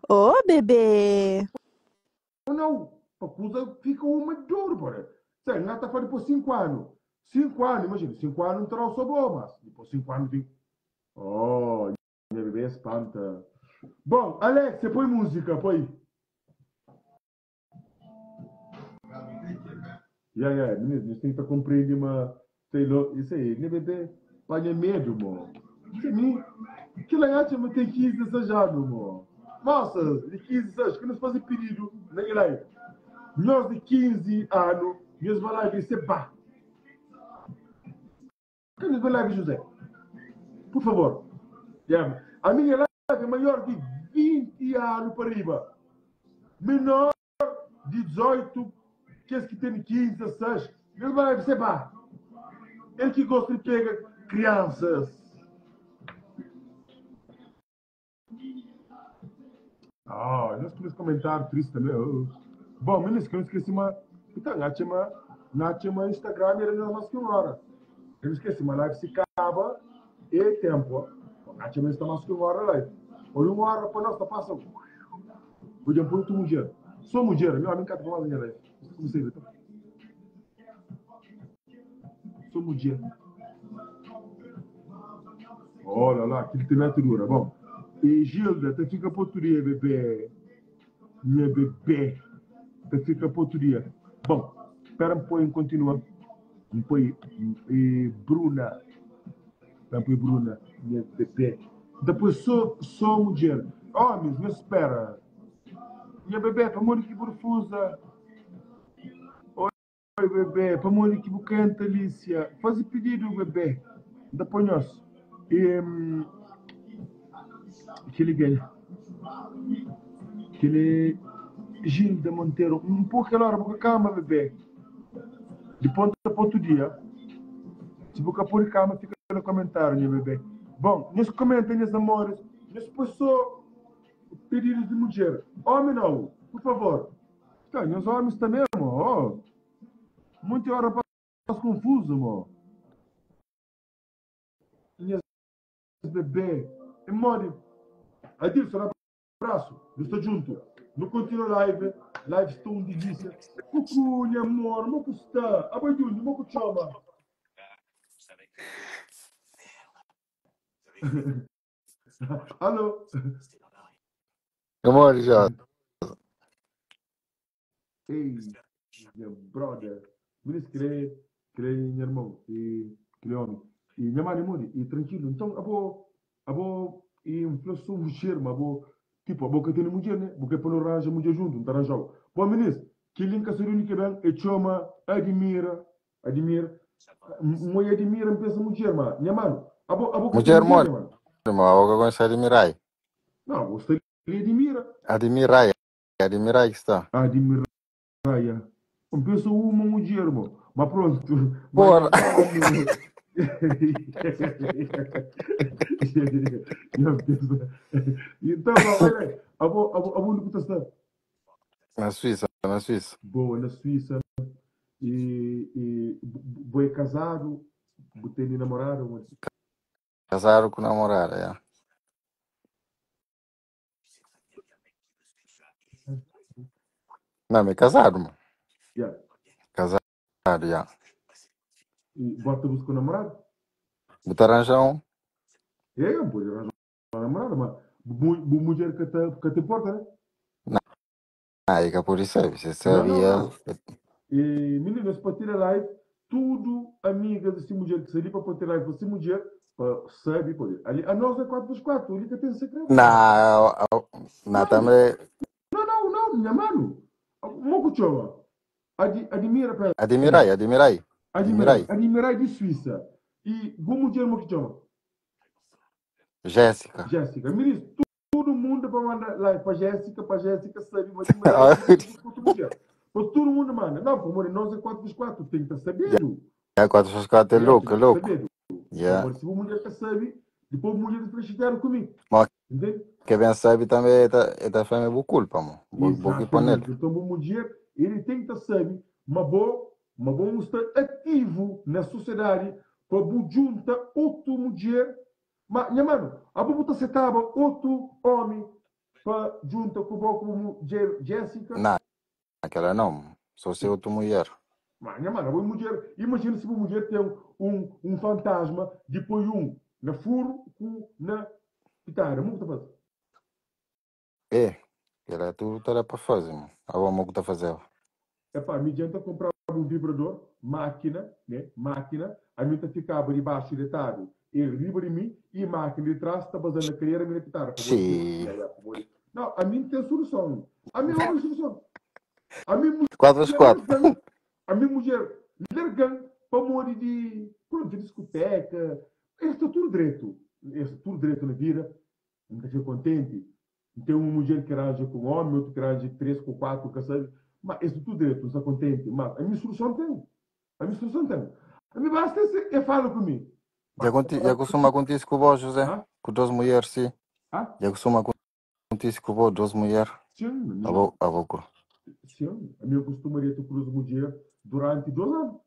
Oh, bebê! Ou nau, pa kuza fika uma dor, bora. Sai, N ta fla dipos 5 anu. 5 anu, imajina, 5 anu N ta dau so bo, mas dipos 5 anu ten. Oh, nha bebê spanta. Bom, Alexia, poi música, poi. Ya, ya, meninos, nhos ten ki ta komprendi ma sei lo, isso aí, nha bebê panha medu, mo. Se mi, kila nha atxa ma ten 15, 16 anu, mo. Moças di 15, 16, ki nos faze pididu na nha live. Nhos di 15 anu, nhos ba live di se ba. Ka nhos ba live José. Por favor. Yeah. A minha live é maior di 20 anu pa riba. Menor di 18, kes ki ten 15, 16, nhos ba live se ba. El ki gosta di pega crianças. Ah, nhos pode comentário triste também. Oh. Bom, meninos, que eu esqueci uma. Então, na chama, na chama Instagram era mais que uma hora. Ka nu skese ma live si kaba é tempo. Atxa ma es sta mas ki un ora live. Ora un ora pa nos ta pasa. Bo dja N poi otu mudjer. So mudjer, ami omi N ka ta pa mas na nha live. N sta kumesa irita. So mudjer. Oh la la, kil ti mete dura. Bom, e Gilda ta fika pa otu dia bebé. Nha bebé ta fika pa otu dia. Bom, pera N poi N kontinua. N poi e Bruna. N poi Bruna, nha bebé. N ta poi so so mudjer. Omis, nhos spera. Nha bebé, pamodi ki bu refuza? Oi bebé, pamodi ki bu ka entra Alicia? Faze pididu bebé, N ta poi nhos. E kel-li kel kel-li Gilda Monteiro, N poi kel ora bu ka kama bebé. Dipos N ta poi otu dia. Si bu ka pode kama fika na komentariu nha bebé. Bon, nhos komenta nhas amoris, nhos poi so pididus di mudjer, omi nau, pur favor. Sta, nhos omis sta mesmo, oh. Munti ora rapaz confuso, mo. Nhas bebé, e modi? Adilson, abraço, nu sta djuntu. Nu continua live, live sta um delícia. Cucu, nha amor, mo ku sta? Abo é di undi? Mo ku txoma? Alô? Amor, já. Ei, nha brother. Minis kre, kre nha irmão e kre homi. E nha mani modi e tranquilo. Então abo, abo e N fla so mudjer, ma abo, tipo, abo ka tene mudjer, né? Bu kre pa nu ranja mudjer juntu, N ta ranjau. Bom, minis, kel-li N ka sabe undi ki ben, e txoma Admira Admira, N oi admira, N pensa mudjer, ma nha manu, abo, abo ka ten Mudjer mudjer, modi, nha manu? ma abo ka konxe Admirai. Não, abo sta li admira. Admirai, Admirai ki sta. Admirai, ya. N pensa uma mudjer, mo. Ma pronto, ma nha Porra! manu. Nha pensa. Então, ba, olha aí, abo, abo, abo undi ku ta sta? Na Suíça, na Suíça. Boa, na Suíça. E, e bo é casado? Bu tene namorada? Ou Casado ku namorada, ya. Não, me casado, mano. Yeah. Casado, ya. E bota busca namorado? Bu ta arranja um? É, eu pode arranjar uma namorada, mas bu, bu mulher que te, que te importa, né? Não, aí que pode ser. Se Não, sabe, não, el. não. E, meninas, para ter a live, tudo amigas de si mulher que se ali para ter live para si mulher, para sabe, pode. Ali, a nós é 4x4, ali que tem segredo, pá. Na, na Não, também. não, não, não, minha mano. Moco chama. Ad, admira, pera. Admirai, admirai. Admirai, Admirai. admirai de Suíça. E boa mulher, moco chama. Jéssica. Jéssica. Meninas, todo mundo para mandar live para Jéssica, para Jéssica sabe, mas admirai busca outra mulher. Para todo mundo manda. Não, pô, amor, nós é 4x4, tem que estar sabendo. É 4x4 é É, louco, tem é que estar louco. sabendo. Yeah. Agora, se uma mulher que sabe, depois a mulher vai chatear comigo. Mas Entende? que bem sabe também é da fêmea boa culpa, mano. Bo que pôr nele. Exatamente. Então, uma mulher, ele tem que estar sabe, uma boa, uma boa está ativo na sociedade para junta outra mulher. Mas, minha mano, a boa aceitava outro homem para junta com o como Jéssica. Não, aquela não. Só se outra mulher. Mas, minha mano, a boa mulher, imagina se uma mulher tem um fantasma, depois um na furo, com na pitara. Como que tá fazendo? É, ela é tudo era para fazer, mano. A vamos que tá fazendo. Epá, me adianta comprar um vibrador, máquina, né? Máquina, a mim tá ficava debaixo deitado, ele riba de mim e máquina de trás tá basando na carreira, me pitara. Sim. Não, a mim tem solução. A mim não tem solução. A mim mulher 4x4. largan, a mim mulher largan para morrer de, pronto, de discoteca. Este é tudo direito. Este é tudo direito na vida. Não fico contente. Tem uma mulher que arranja com um homem, outro que arranja três, com quatro, que sabe. Mas isso tudo direito, não está contente. Mas a minha solução tem. A minha solução tem. A mim basta se eu falo comigo. Já, conti, já costuma acontecer com vós, José? Hã? Com duas mulheres, sim. Hã? Já costuma acontecer com vós, duas mulheres. Sim, A avó. sim. A minha costumaria ter cruz mulher durante 2 anos.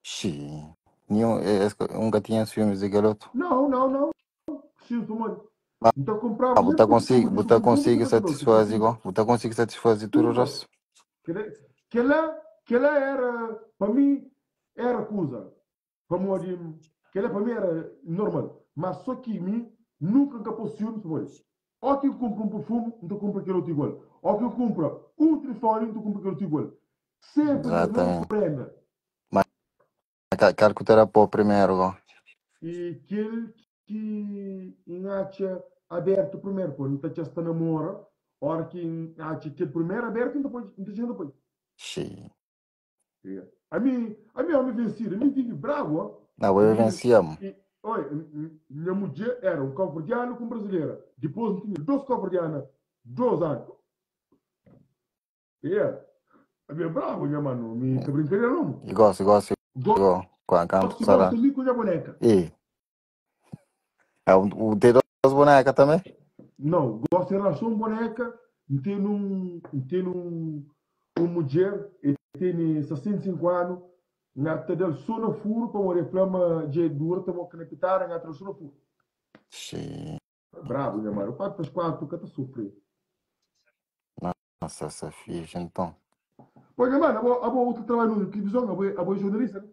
Sim. Nenhum, es, um ka tinha ciúmes de kel outro. Não, não, não. Ciúmes pamodi? Ah, N ta kunpraba bu mesmu ta perfume konsigi, di bu ta perfume konsigi ta kel otu. satisfaze Perfume. go. Bu ta konsigi satisfaze tudu Tudo. dos. Kela, kela, kela era, pa mi, era kuza. Pamodi kela pa mi era normal. Mas so ki mi nunka N ka pô siumis pamodi ó ki N kunpra un purfumu N ta kunpra kel otu igual, ó ki N kunpra un tilifoni N ta kunpra kel otu igual. Senpri kes mesmu Exatamente. prenda. Mas kal ku ta da pô primeru go? I kel ki N atxa abertu primeru, pô, N ta atxa-s ta namora, óra ki N atxa kel primeru abertu N ta poi, N ta txenta poi. Xii. Ami, ami é omi vensidu, ami vivi brabu, ó. Na bo N eu vivi, vencia-m. i, oi, nha mudjer era un kabuverdianu ku un brazilera. Dipôs N tinha dôs kabuverdiana, dôs anu. Yeah. Ami é brabu, nha manu, mi ka brinkadeira não, mo. I gosi, gosi, Gosi, go, kantu gosi, mi ku nha boneka. I, é, o tem duas bonecas também? Não, gosi em relação a boneka, N ten un, N ten un, un mudjer, e tene 65 anu, N ata da-l so na furu, pamodi e fla ma dja e dura ta moka na pitada, N ata da-l so na furu. Xii. Brabu, nha manu, 4 pes 4 ka ta sufri. Nossa, essa fixe, então. Pô, nha manu, abo, abo ta trabadja na tilivizon, abo, abo é jornalista, ne?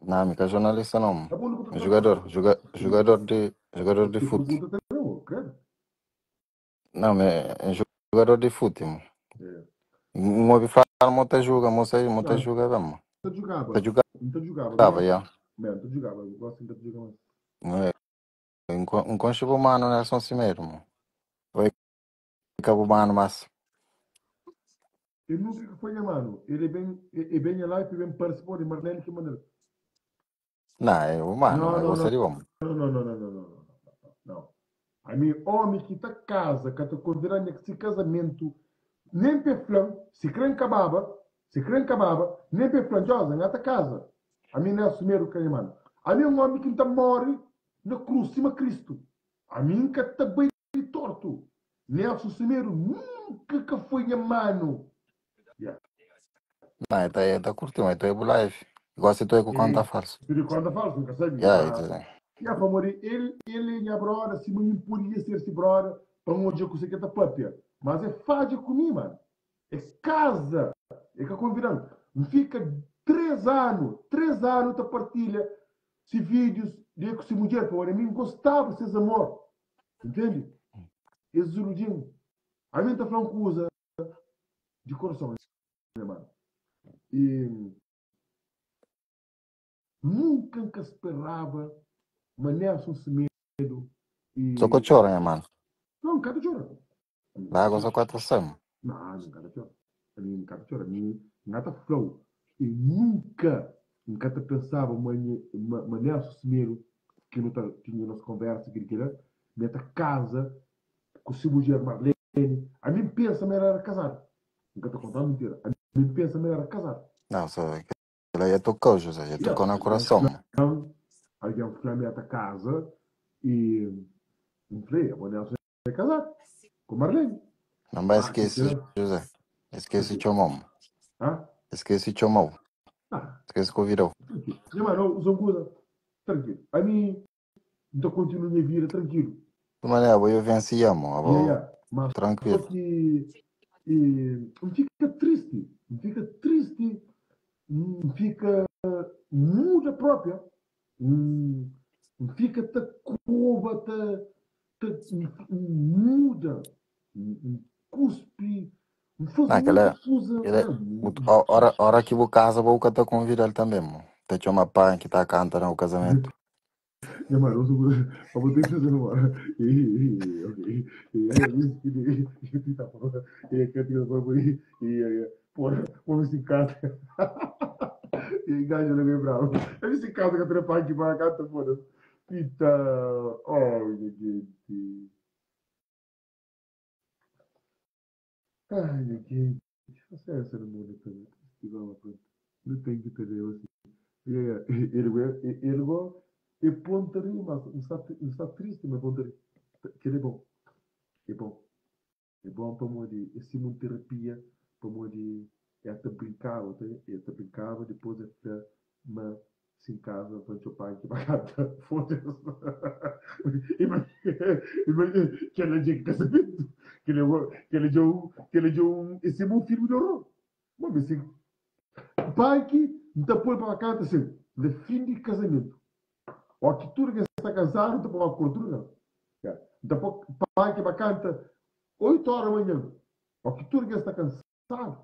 Não, mi ka jornalista não. Abo nu ka ta Jogador, joga, jogador de, jogador de Ki fute. pergunta também, ô, credo. Não, é, é jogador de fute, mo. É. Um ouvi falar, mo ta joga, mo sei, mo ta Não, joga bem, mo. ta jogava. Ta Não ta jogava, jogava, mesmo. já. Mesmo, ta jogava. Eu gosto de ta jogar mais. Não é, um conche mano Nelson Semedo, mo. Oi, cabo mano, mas Ele nunca que foi, mano. Ele é bem, é, é bem lá e bem participou de Marlene que maneira. não, é o mano, Não, eu não, não. gostaria, bom. Não, não, não, não, não, não, não, não. A mim, homem que tá casa, que tá considerando que se casamento, nem pe flan, se crê acabava, se crê acabava, nem pe flan, Josa, não tá casa. A mim não é assumir o que é, mano. A mim, um homem que tá morre na cruz, cima Cristo. A mim que tá bem torto. Nelson Semedo nunca que foi minha mano. Yeah. Não, tá, tá curtindo, mas tu é live. Gosta tu é com conta E falsa. tu de conta falsa, nunca sabe. Yeah, Mas, it's, yeah, para morrer, ele, ele é minha brother, se não podia ser esse brother, para um dia que você quer tá papia. Mas é falha comigo, mano. É casa. É que convidando. Fica 3 anos, 3 anos tá partilha se vídeos de que se mulher, para mim gostava desses amor. Entende? Esse Zurudinho. A mim tá falando coisa de coração, né, mano? E nunca nunca esperava mas Nelson Semedo Só que e chora, né, mano? não, nunca chora. Lá só quatro sam. Não, nunca chora. A mim nunca chora. A mim nada flow. E nunca, nunca te pensava, mas Nelson Semedo, que não tá, tinha nossa conversa, que que era, meta casa com sua mulher Marlene. A mim pensa, mas era casado. Nunca te contando mentira. A mim pensa, mas era casado. Não, só que ela ia tocou, José, já tocou no coração. Então, alguém foi à minha casa e me falei, a Nelson é casado com Marlene. Não vai Ah, esquecer, José. Esquece chamou. Hã? Esquece chamou. Ah, Esquece convidou. tranquilo. Minha mano, Zanguda, tranquilo. A mim, então continuo minha vida tranquilo. De maneira, eu venci, amo. Yeah. Mas Tranquilo. só que e, me fica triste, me fica triste, me fica muda própria, me fica ta coba, ta, ta, muda, me cuspe, me faz Não, aquela, muita coisa. aquela, hora, hora que vou casa, vou te convidar também, mo. Te chama pai que tá cantando no casamento. Minha mano, eu vou ter que fazer agora. E, e, ok. E, e, e, e, e, e, e, e, porra, vamos em casa. E gajo não é bravo. Eu disse em casa que eu trepar aqui para cá, tá foda. Então, oh, minha gente. Ai, minha gente. Você é essa no mundo também. Não tem que ter eu assim. Ele, ele, ele, e pontaria, mas não está, não está triste, mas pontaria. Que ele é bom. É bom. É bom para morrer. É uma terapia para morrer. É até brincava, é até brincava, depois é mas Sin casa pa txeu panki pa kanta foda-s Imagina kel la dja ki kasamentu Kel la dja un kel la dja un é sima un filmi di oror Bon mi sin panki N ta poi pa kanta sin na fin di kasamentu Ó ki tudu kes sta kasadu N ta poi pa kor tudu kel N ta poi panki pa kanta 8 ora manhan Ó ki tudu kes sta kansadu Sabe?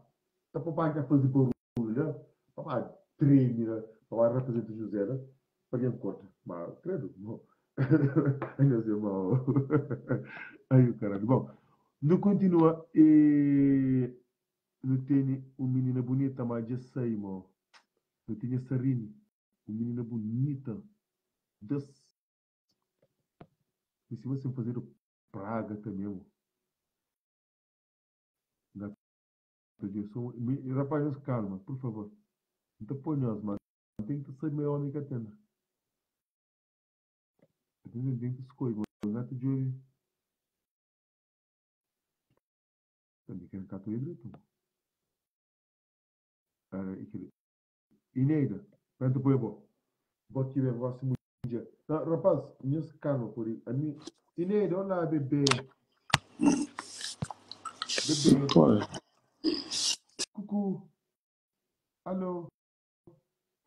Ta pa ba ka faze barulhu la, pa ba treme la, pa ba raprizenta Juzé la, pa gen korta. Ma, kredu, mo. Ai, nhos irmon. Ai, o karalhu. Bon, nu kontinua e nu tene un minina bunita, ma dja sai, mo. Nu tinha Sarine, un minina bunita. Das. Mi sima sen fazedu praga tanbe, mo. Nga ta dje so mi rapaz nhos calma por favor nta poi nhos ma tem ki sabi ma é homi ka tenda tem ki scoji ma nga ta djobi tambi kel ka ta obi dretu mo ara e keli Ineida pa nta poi bo bo ki ben gosi mudjer na rapaz nhos calma por ami Ineida olá bebê bebê Oi. kuku alo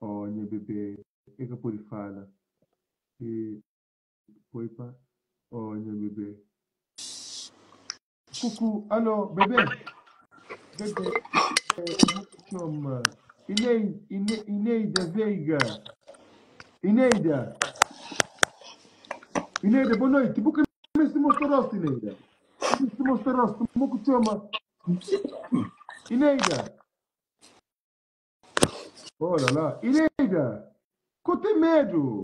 oh nha bebê e ka pode fala e poi pa oh nha bebê Kuku, alo, bebê, bebê, bu txoma Inei, Ine, Ineida Veiga, Ineida, Ineida, bo noiti, bu ka meste mostra rostu, Ineida, bu meste mostra rostu, mo ku txoma Ineida, oh la la, Ineida, ko ten medu,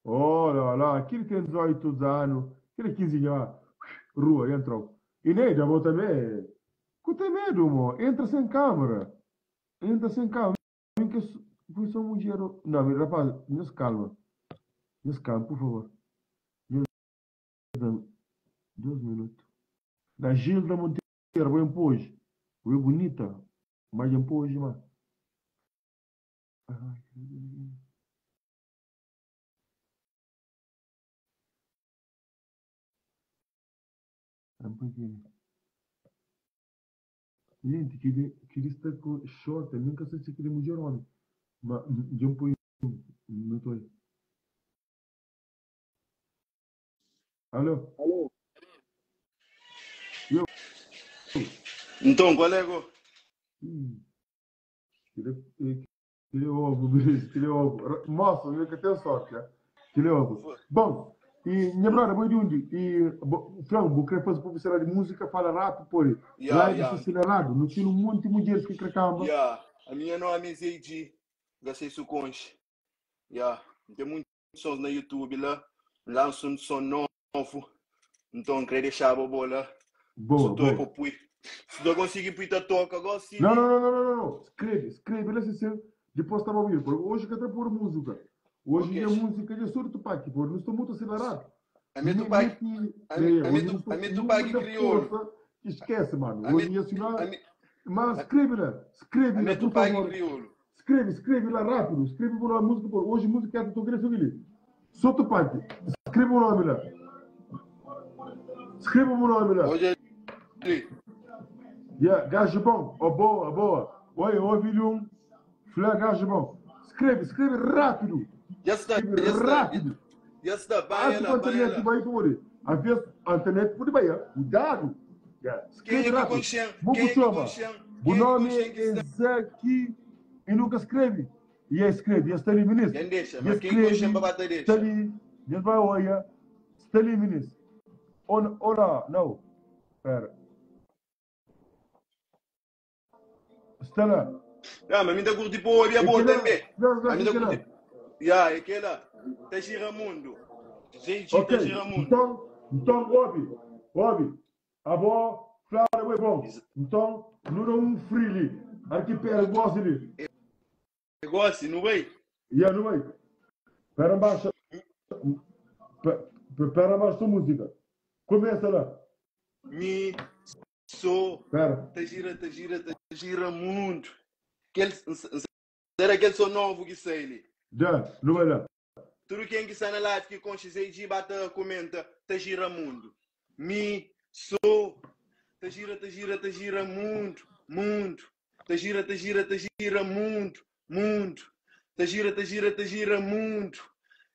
Oh la la, kili ten 18 anu, kili 15 nha rua entrau. Ineida bo tambe ku ten medu mo, entra sen kamera, entra sen kamera, mi ke pui so mudjer no mi rapaz nhos kalma, nhos kalma por favor, nhos dan 2 minutu. Na Gilda Monteiro bo enpoji, bo é bunita, ma dja npoji ma. Gente, kili, kili sta ku short, mi nka sa si kili mudjer omi, ma dja N poi no toi. Alo? Yo. Nton, qual é go? Ih, kili, Kile obu, bicho, kile obu. Moça, mi ka ten sorte, ah. Kile obu. Bom, e nha brother, boi di undi? E bo, Flan, bu kre faze publicidade de música, fala rápido, pode. Ya, Live ya. está acelerado, não tinha um monte de mulheres que kre kamba. Ya, a minha nome é ZG, já sei se conche. Ya, tem muitos sons na YouTube lá, lanço um som novo, então queria deixar a bola. Boa, Se tu boa. pui. Se tu conseguir pui ta toca, gosto Não, não, não, não, não, não. Escreve, escreve lá, se depois estava ouvindo. Porque hoje que até pôr música. Hoje Ok. a música é só do Tupac, pô. Não estou muito acelerado. A minha Tupac, Mete, a é, minha, a hoje minha, não estou a minha Tupac muita crioulo. força que esquece, mano. A Hoje minha, ia assinar, a minha, mas a, escreve lá, escreve a lá, minha por Tupac favor. crioulo. Escreve, escreve lá rápido. Escreve por lá a música, por hoje música é do querendo ali. Só Tupac, escreve o nome lá. Escreve o nome lá. Hoje é ali. Yeah, gajo bom, oh, boa, boa. Oi, ouve-lhe um. Flá, gajo bom. Escreve, escreve rápido. Já está, Escreve já está, rápido. já está, vai Acho que lá, a vai internet lá. vai por Às vezes a internet pode vai, cuidado. Yeah. Quem Escreve é que rápido. consciente? Buco Quem é que chama. consciente? O Quem é que nome consciente que é está? Zé e nunca escreve. E aí escreve, e está ali, ministro. Já deixa, E mas quem consciente escreve, babata está deixa. ali, e vai olha, está ali, ministro. Olá, não. Espera. Está lá. Ah, mas me dá curtir pô, é É boa que lá, também. não, não, A mim dá que lá. curtir. Ya, é aquela. Tá giramundo. Gente, tá Ok, giramundo. então, então, ouve, ouve, a avó, Flávia, é bom. Então, não dá um freely, arquipélago, gosto ali. Negócio, não vai? E aí, não vai. Pera embaixo, pera embaixo a música. Começa lá, Me sou. pera. Tá gira, tá gira, tá giramundo. Aquele, será aquele som novo que sai ali? Da, nu bai la. Tudu ken ki sta na live ki konxe ZG ba ta komenta ta gira mundu. Mi so ta gira ta gira ta gira mundu mundu ta gira ta gira ta gira mundu mundu ta gira ta gira ta gira mundu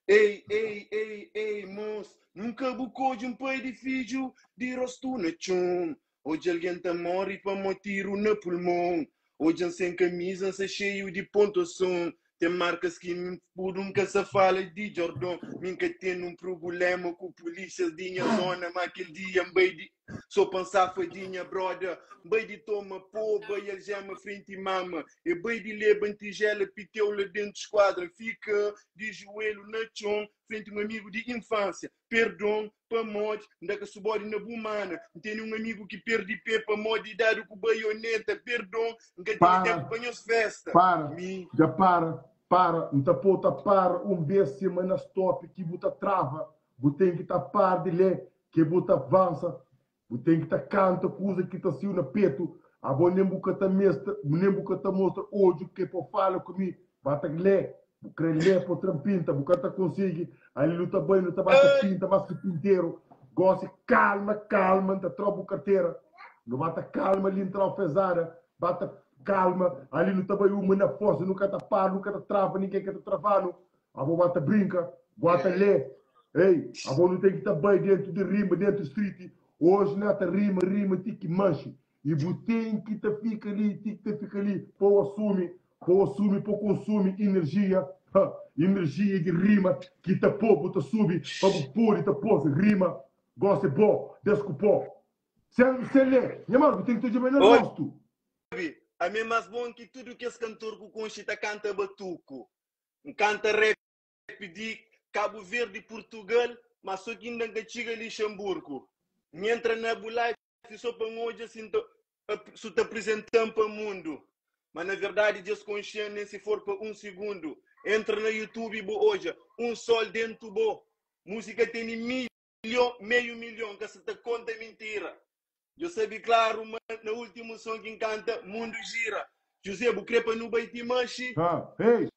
ei ei ei ei mos nunka bu kodje un pai di fidju di rostu na txon odja algen ta mori pamo tiru na pulmon Odja-m sen kamiza, N sa xeiu di pontuason Ten markas ki mi pudu, N ka sa fala di Jordon Mi N ka ten un prubulema ku pulísias di nha zona Ma kel dia N bai di so pa N safa di nha broda N bai di toma po, bai aljema frenti mama E bai di leba N tijela piteu la dentu skuadra N fika di juelhu na txon frenti un amigu di infansia Perdon pamodi N da ka subodi na bu mana N tene un amigu ki perdi pe pamodi dadu ku baioneta Perdon N ka tene Para, tenpu pa nhos festa para, Mi dja para, para N ta pô ta para un bes sima na stop ki bu ta trava Bu ten ki ta para di lé ke bu ta avansa Bu ten ki ta kanta kuza ki ta siu na petu Abo nen bu ka ta mesta nen bu ka ta mostra odju ke po fala ku mi Ba ta lé bu kre lé po tra pinta bu ka ta konsigi Ali nu ta bai nu ta ba ta pinta mas ki pinteru Gosi kalma kalma N ta trau bu kartera Nu ba ta kalma li N trau fezada Ba ta kalma ali nu ta bai uma na forsa Nu ka ta para nu ka ta trava ningen ka ta travanu Abo ba ta brinka, ba ta lé. Ei, abo nu ten ki ta bai dentu di rima, dentu street. Oji na ta rima, rima ti ki manxi. I bu ten ki ta fika li, ti ki ta fika li, pa u asumi, pa u asumi, pa u konsumi inerjia, ha, inerjia di rima ki ta po bu ta subi, pa bu pode ta pos rima. Gosi bo, des ku po. Sen, sen lé, nha mano, bu ten ki ta odja-me na rostu. Obi, ami é más bon ki tudu kes kantor ku konxe ta kanta batuku. N kanta rap di Cabo Verde, Portugal, ma so ki inda N ka txiga Lixemburgo. N entra na bu live so pa N odja si N ta su ta aprizentan pa mundu. Ma na verdadi dja es konxe-m nen si for pa un sigundu. Entra na YouTube bu odja Un Sol Dentu Bo. Músika tene milhon, meiu milhon, N ka sa ta konta mintira. Djo sabe klaru ma na ultimu son ki N kanta, mundu jira. José, bu kre pa nu bai ti manxi? Ha, hey,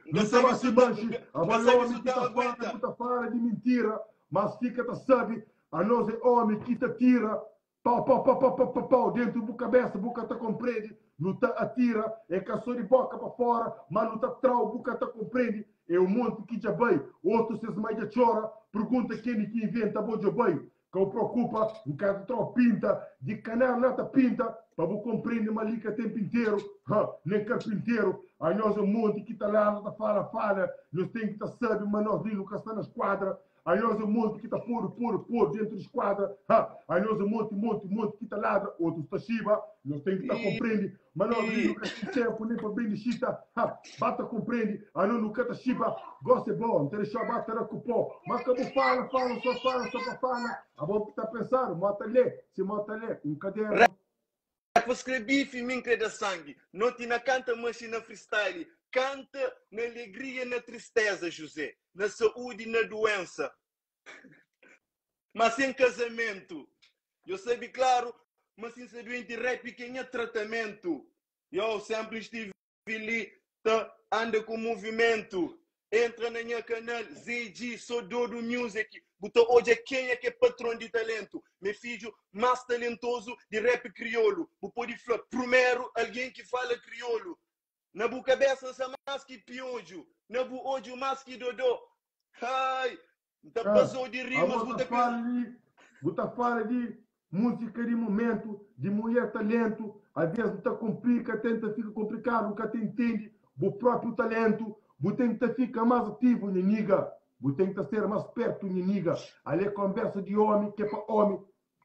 N ka nu ta sabe ba su ti ta, manxi. N ka Abo é sabe omi su ki ta ta fala, aguenta. bu ta fala di mintira, mas fika ta sabe, anos é omi ki ta tira pau, pau, pau, pau, pau, pau, pau dentu bu kabesa, bu ka ta konprende. Nu ta atira, é ka so di boka pa fora, ma nu ta trau, bu ka ta konprende. É un monti ki dja bai, otu ses mai dja txora, pergunta keni ki inventa bo dja bai. Ka bu prokupa, N ka ta trau pinta Di kanal na ta pinta Pa bu konprende ma li ka ten pinteru Ha, nen karpinteru Anhos é monti ki ta ladra ta fala fala Nhos ten ki ta sabe ma nos li nu ka sta na skuadra Anhos é monti ki ta podu podu podu dentu di skuadra Ha, anhos é monti monti monti ki ta ladra Otus ta xiba Nhos ten ki ta konprende Ma nos li nu ka ten tempu nen pa bende xita Ha, ba ta konprende Ano nu ka ta xiba Gosi é bo, N ta dexau ba ta da ku po Ma ka bu fala, fala so fala so pa fala Abo bu ta pensadu, mo ta lé Si mo ta lé un kadernu. Rap skre bifi, mi N kre da sangi Noti na kanta, manxi na freestyle Kanta na alegria, na tristeza José, na saúdi, na duensa Ma sen kazamentu Yo sabe klaru ma si N sta duenti Rap ki é nha tratamentu Yo, senpri N stive li ta anda ku muvimentu Entra na nha kanal ZG So Dodu Music Bu ta odja kenha ki é patron di talentu Mi é fidju más talentozu di rap kriolu Bu pode fla prumeru algen ki fala kriolu Na bu kabesa N sta más ki piodju Na bu odju más ki dodó Ai, N ta Ah, bazou di rimas abo bu ta ta fala pensa di bu ta fala di músika di momentu, di mulher talentu, às bu ta komplika, tenta fika komplikadu, bu ka ta intendi bu própriu talentu, bu ten ki ta fika más ativu, nha nigga, bu ten ki ta ser más spertu, nha nigga. Ali é konversa di omi ki é pa omi,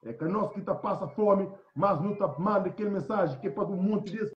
é ka nos ki ta pasa fomi, mas nu ta manda kel mensaji ki é pa un monti des.